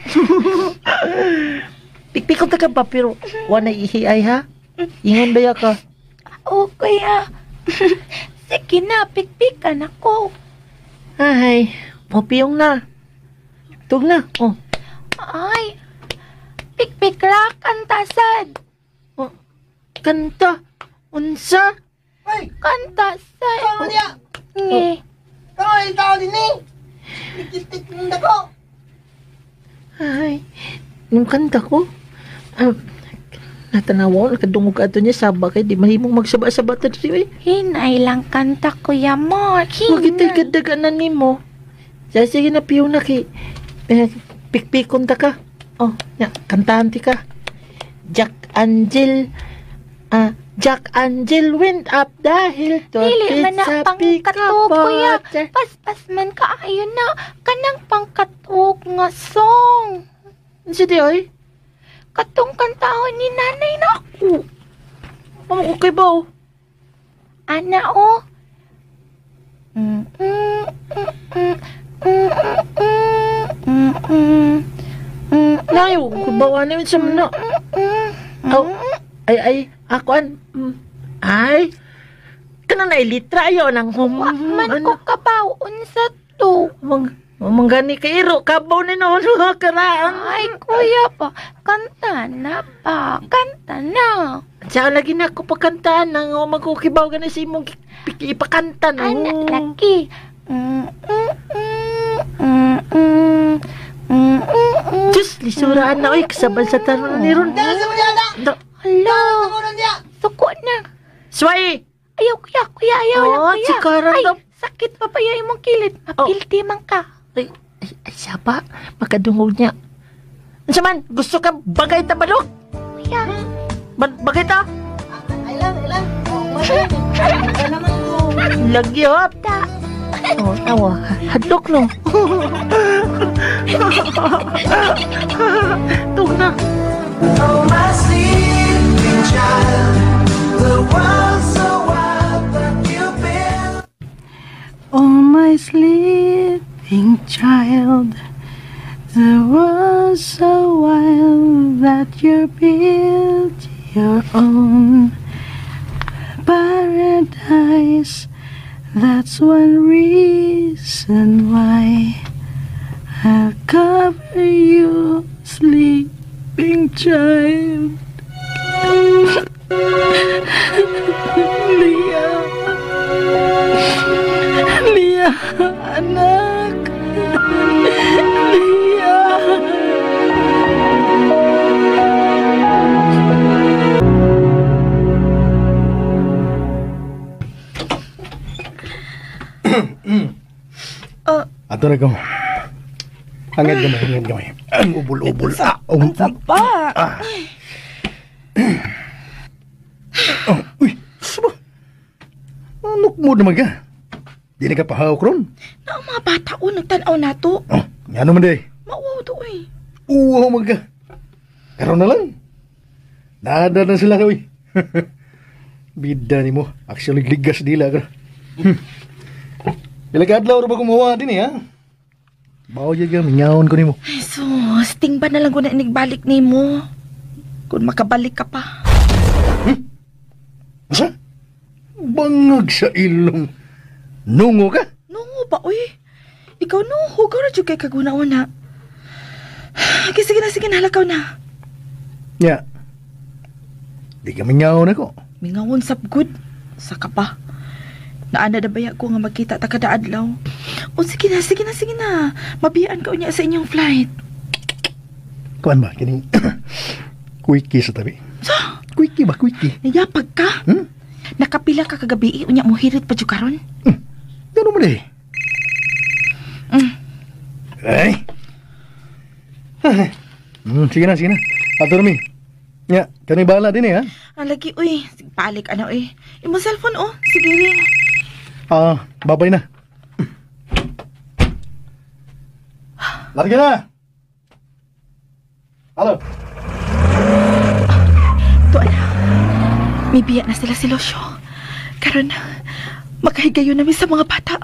Pikpikon ta ka pa, pero wala ihi ay ha? Ingon ba ya ka? Oo, kuya. Sige na, pikpikan ako. Ay, mopiyong na. Tug na, oh. Ay, pikpik ra, kanta sad. Oh, kanta? Unsa? Ay, kanta sad. Kano niya? Nge. Kano yung tao din eh? Ikitik ng dako. Ay, yung kanta ko? Natanawa, nakadungog ato niya, saba kay di mahimong magsaba-saba ta diri. Hinay lang kanta, Kuya Mark. Hinay. Huwag ita'y kadaganan ni mo. Sige na, piyong na kay pikpikon ta ka. Oh, ya, kantahan ti ka. Jack Angel, Jack Angel went up the hill to dili man na sa pangkatuog, kuya. Paspas man kaayo na. Kanang pangkatuog nga song. Ano di ay? Katong kantahon ni nanay na ako. Amo ko kay ba? Ana o. Nayo, kubawa na yun sa mga. Oh, ay, ako an. Ay, kana na ilitra ayo nang hum. Man ko kabaw unsa to. Manggani kay iro kabaw ni noon karaan. Ay, kuya pa, kanta na pa, kanta na. Sa lagi na ako pakantaan nang magkukibaw ka na sa imong ipakanta no. Anak lagi. Diyos, lisuraan na oy kasabal sa taron ni ron. Hala. Suko na. Sway. Ayaw kuya, kuya, ayaw lang kuya. Ay, Sakit pa pa yung imong kilid. Mapilti man ka. Ay, ay, ay saba. Makadungog niya. Unsa man, gusto ka bagay ta balok? Kuya. Bagay ta? Ay lang, ay lang. Oh, naman ko. Lagi hop. Ta. Oh, tawa. Hadlok no. Tug na. Oh, my sleeping child, the world's so wild that you've been. Oh, my sleeping child, the world's so wild that you built your own paradise. That's one reason why I'll cover you, sleeping child. Leah. Leah, anak. Leah. Ato na ko. Hangad gamay, hangad gamay. Ang ubol-ubol. Ang saba. Oh, uy, saba. Anok mo naman ka? Di na ka pahawak ron. Na ang mga bata o, nagtanaw na to. Oh, nga naman day. Mauwaw to eh. Uwaw man ka. Karon na lang. Nada na sila, uy. Bida ni mo. Actually, ligas dila ka. Bila ka adlaw ba kumuha din eh, ha? Bawo yan ka, mingaon ko nimo. Ay, sus, tingba na lang ko na inigbalik ni mo. Kung makabalik ka pa. Asa? Bangag sa ilong. Nungo ka? Nungo ba, uy? Ikaw no, hugaw na dyan kay kaguna-una. Okay, sige na, sige na, halakaw na. Ya. Di ka mingaon ako. Mingaon sab good. Saka pa. Naana na baya ko nga magkita ta kada adlaw. O sige na, sige na, sige na. Mabiyaan ka unya sa inyong flight. Kuan ba, kining quickie sa tabi. Sa? Quickie ba, quickie? Nayapag ka? Hmm? Nakapila ka kagabi, unya mo hirit pa dyan karon. Gano'n mo na eh. Ay. Sige na, sige na. Ato na mi. Ya, kani bahala din eh, ha? Ah, lagi, uy. Balik, ano eh. Imo cellphone, oh. Sige rin. Ah, babay na. Larga na! Halo. Tuan na. May biya na sila si Lucio. Karon, makahigayon namin sa mga bata.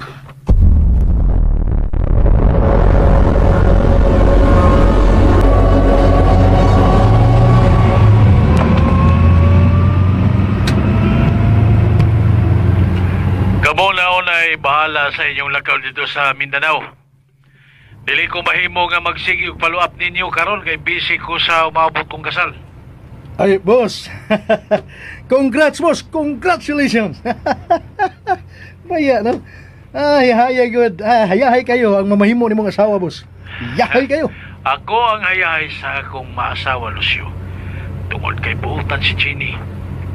Kamo na unay bahala sa inyong lakaw dito sa Mindanao. Dili ko mahimo nga magsige og follow up ninyo karon kay busy ko sa umaabot kong kasal. Ay, boss. Congrats, boss. Congratulations. Baya, no? Ay, hayay, good. Ay, hayahay kayo ang mamahimo ni mong asawa, boss. Yahay kayo. Ako ang hayahay sa akong maasawa, Lucio. Tungod kay buutan si Chini.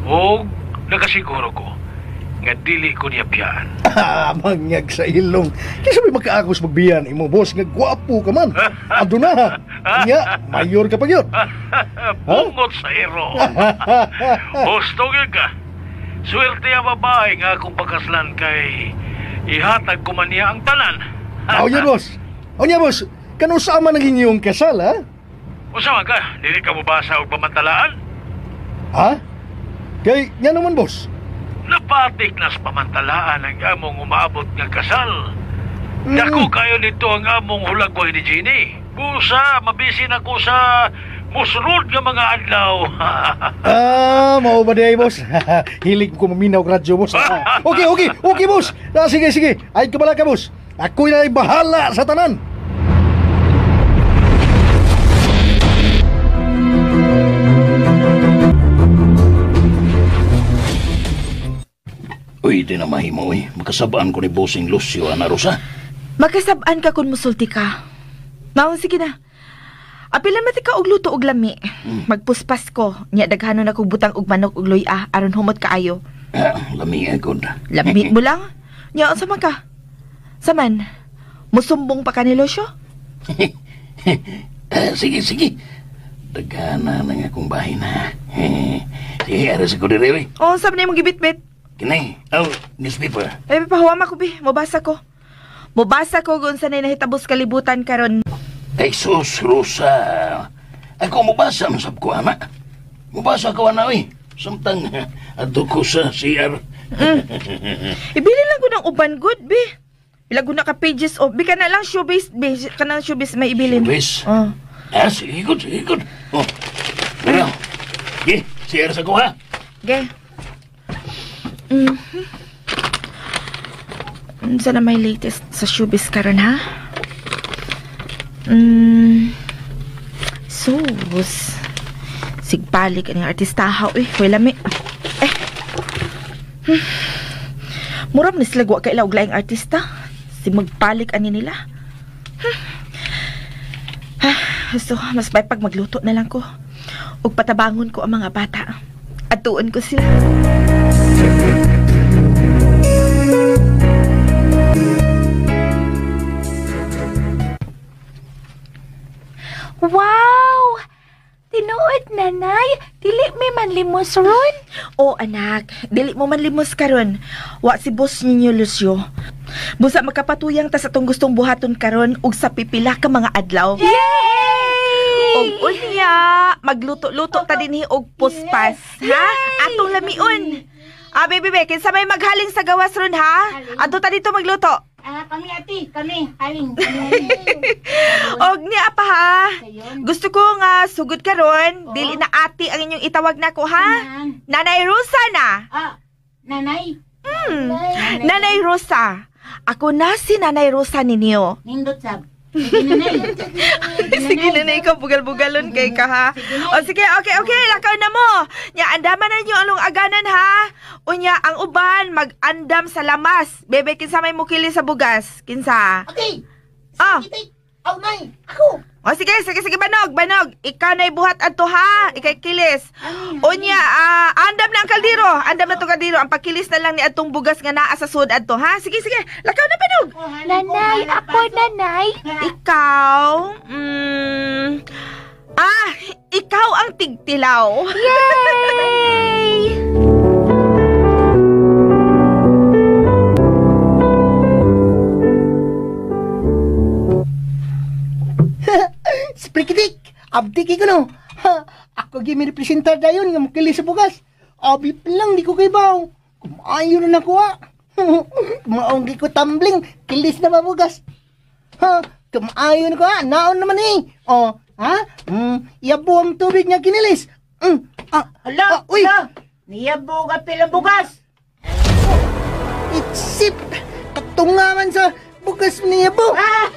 Og nakasiguro ko nga dili ko niya biyaan. Ah, mangyag sa ilong. Kaysa may makaakos magbiyan imo, boss, nga gwapo ka man. Ado na. Nya, mayor ka pa yun. Bungot sa iro. Husto gyud ka. Swerte ang babae nga akong pakaslan kay ihatag ko man niya ang tanan. Aw niya, boss. Aw niya, boss. Kanusa man ang inyong kasal, ha? Usa man ka, dili ka mobasa og pamantalaan? Ha? Kay, nga naman, boss. Napatik na sa pamantalaan ang among umaabot nga kasal. Dako kayo nito ang among hulagway ni Jeannie. Busa, mabisi na ko sa musunod nga mga adlaw. Ah, mao ba di ay, boss? Hilig ko maminaw radyo, boss. Ah, okay, okay, okay, boss. Ah, sige, sige. Ay, kabala ka, boss. Ako'y na bahala sa tanan. Uy, di na mahimo, uy. Makasabaan ko ni Bossing Lucio, Ana Rosa. Magkasabaan ka kung musulti ka. Maong sige na. Apila man ka og luto og lami. Magpuspas ko. Nya daghanon ako butang og manok og luya aron humot kaayo. Ah, lami ay good. Lami mo lang. Nya unsa man ka? Saman, musumbong pa ka ni Lucio? Sige, sige. Dagana na nga akong bahay na. Sige, aras ko dire, oy. Oh, saan na imong gibitbit? Kini, oh, newspaper. Ay, pahuwama ko, bi. Mobasa ko. Mobasa ko kung saan na nahitabos kalibutan karon. Ay, sus, Rosa. Ako mubasa, masab ko, ama. Mubasa ko, ana, oy. Samtang, adto ko sa CR. Ibili lang ko ng uban good, bi. Ilag ko na ka pages o. Bi ka na lang showbiz, bi. Ka na lang showbiz may ibilin. Showbiz? Oh. Ah, sige, good, sige, good. Oh, pero, sige, CR sa ko, ha? Okay. Mhm. Sana may latest sa showbiz karon ha? Sus. Sigbalik ang artistahaw eh. Hoy lami. Eh. Murag ni sila wa kaila og laing artista. Si magpalik ani nila. So, mas may pag magluto na lang ko. Ug patabangon ko ang mga bata. Atuon ko sila. Wow! Tinuod, nanay. Dili mi man limos ron. Oh, anak. Dili mo man limos karon. Wa si boss ninyo, Lucio. Busa makapatuyang ta sa tong gustong buhaton karon ug sa pipila ka mga adlaw. Yay! Og unya, magluto-luto ta dinhi og puspas, ha? Atong lamion. Ah, baby, be, kinsa may maghaling sa gawas ron, ha? Adto ta dito magluto. Ah, kami ati, kami, haling. Og niya pa ha. Gusto ko nga sugod karon, dili na ati ang inyong itawag nako ha. Nanay Rosa na. Ah, nanay. Nanay Rosa. Ako na si Nanay Rosa ninyo. Nindot sab. Sige nanay. Sige nanay, ikaw bugal-bugalon kay ka ha. O sige, okay, okay, lakaw na mo. Nya andaman na ninyo ang aganan ha. Unya ang uban mag-andam sa lamas. Bebe, kinsa may mukili sa bugas? Kinsa? Okay. Ah. Aw, nay, ako. O sige, sige, sige, banog, banog. Ikaw na ibuhat adto ha. Ikay kilis. Unya, andam na ang kaldero. Andam na to kaldero. Ang pakilis na lang ni atong bugas nga naa sa sud adto ha. Sige, sige. Lakaw na banog. Nanay, ako nanay. Ikaw, ikaw ang tigtilaw. Yay! Sprikitik, abdi ko no. Ha, ako gi mi representar dayon nga mukili sa bugas. Abi lang di ko kay baw. Kumayo na nako ha. Kumaong gi ko tumbling, kilis na mabugas. Ha, kumayo na ko ha, naon naman eh. Oh, ha? Yabo ang tubig nga kinilis. Hala, uy. Niyabo ka pila bugas. Itsip, katungaman sa bugas niyabo. Ah!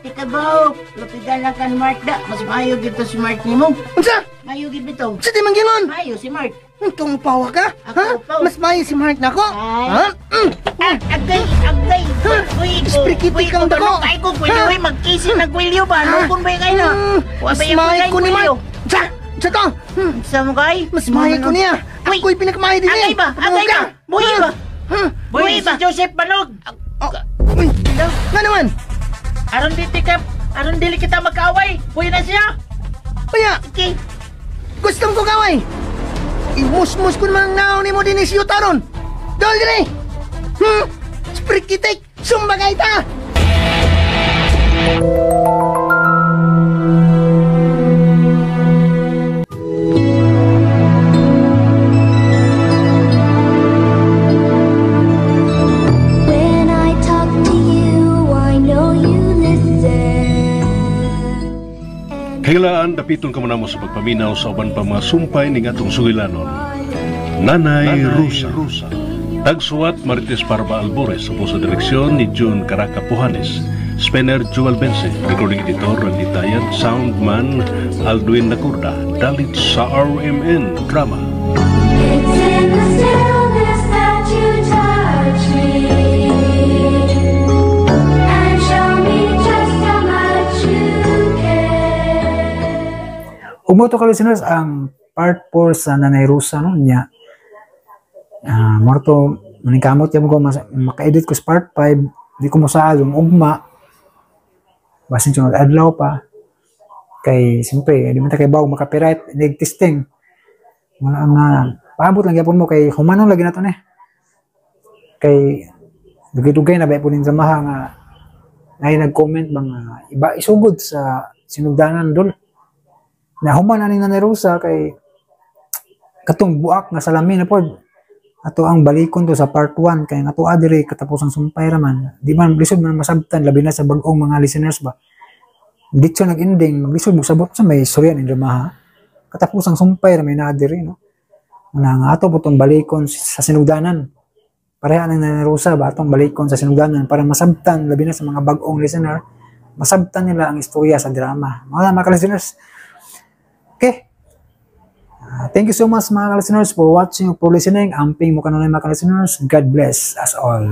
Ika ba, lupigan lang kan Mark da. Mas maayo gito si Mark nimo. Unsa? Maayo gid bitaw. Sa di man gingon? Maayo si Mark. Ikaw pawa ka? Ha? Mas maayo si Mark nako? Ha? Agay, agay. Uy, Sprikiti kang dako. Ay ko pwede oy magkisi na kwilyo ba? Nukon ba kay na? Mas maayo ko ni Mark. Unsa? Unsa to? Unsa mo kay? Mas maayo ko niya. Ako'y pinakamayo din Agay ba? Agay ba? Buhi ba? Buhi ba? Si Joseph Banog. Uy, nga naman? Aron dili kita magkaaway. Buhi na siya. Kaya, okay. Gustong ko kaway. Imusmus ko naman ang naon ni mo din si Yutaron. Dol dili. Sprikitik, sumbagay ta. When I talk to you, I know you listen. Kailaan dapiton ka mo sa pagpaminaw sa uban pa mga sumpay ning atong sugilanon. Nanay Rosa. Tagsuwat Marites Parba Albores sa sa direksyon ni June Caraca Pujanes. Spenner Joel Bense, recording editor Randy Tayan, soundman Aldwin Nakurda, dalit sa RMN Drama. It's in the stillness that you touch me and show me just how much you care. Umuto ka listeners ang part 4 sa Nanay Rosa no niya. Morto maningkamot yam ko maka-edit ko sa part 5 Di ko mosaad yung ugma. Basin sunod adlaw pa. Kay, siyempre, di man ta kay baw maka-copyright, testing. Wala nga, paabot lang gyapon mo kay humanon lagi na to ni. Kay, dugay-dugay na ba po nin dramaha nga nay nag-comment ba nga iba isugod sa sinugdanan, dol. Na human ani Nanay Rosa kay katong buak nga salamin na pod ato ang balikon to sa part 1 kay nga ato diri katapos ang sumpay raman, di man lisod man masabtan, labi na sa bag-ong mga listeners ba. Ditso nag-ending, maglisod mo sabot sa may istorya ni dramaha. Katapos ang sumpay ra may naa diri, no? Una nga ato po tong balikon sa sinugdanan. Pareha ng Nanay Rosa ba, atong balikon sa sinugdanan para masabtan, labi na sa mga bag-ong listener, masabtan nila ang istorya sa drama. Mga listeners. Okay. Thank you so much, mga listeners, for watching, for listening. Amping mo kanunay, mga listeners. God bless us all.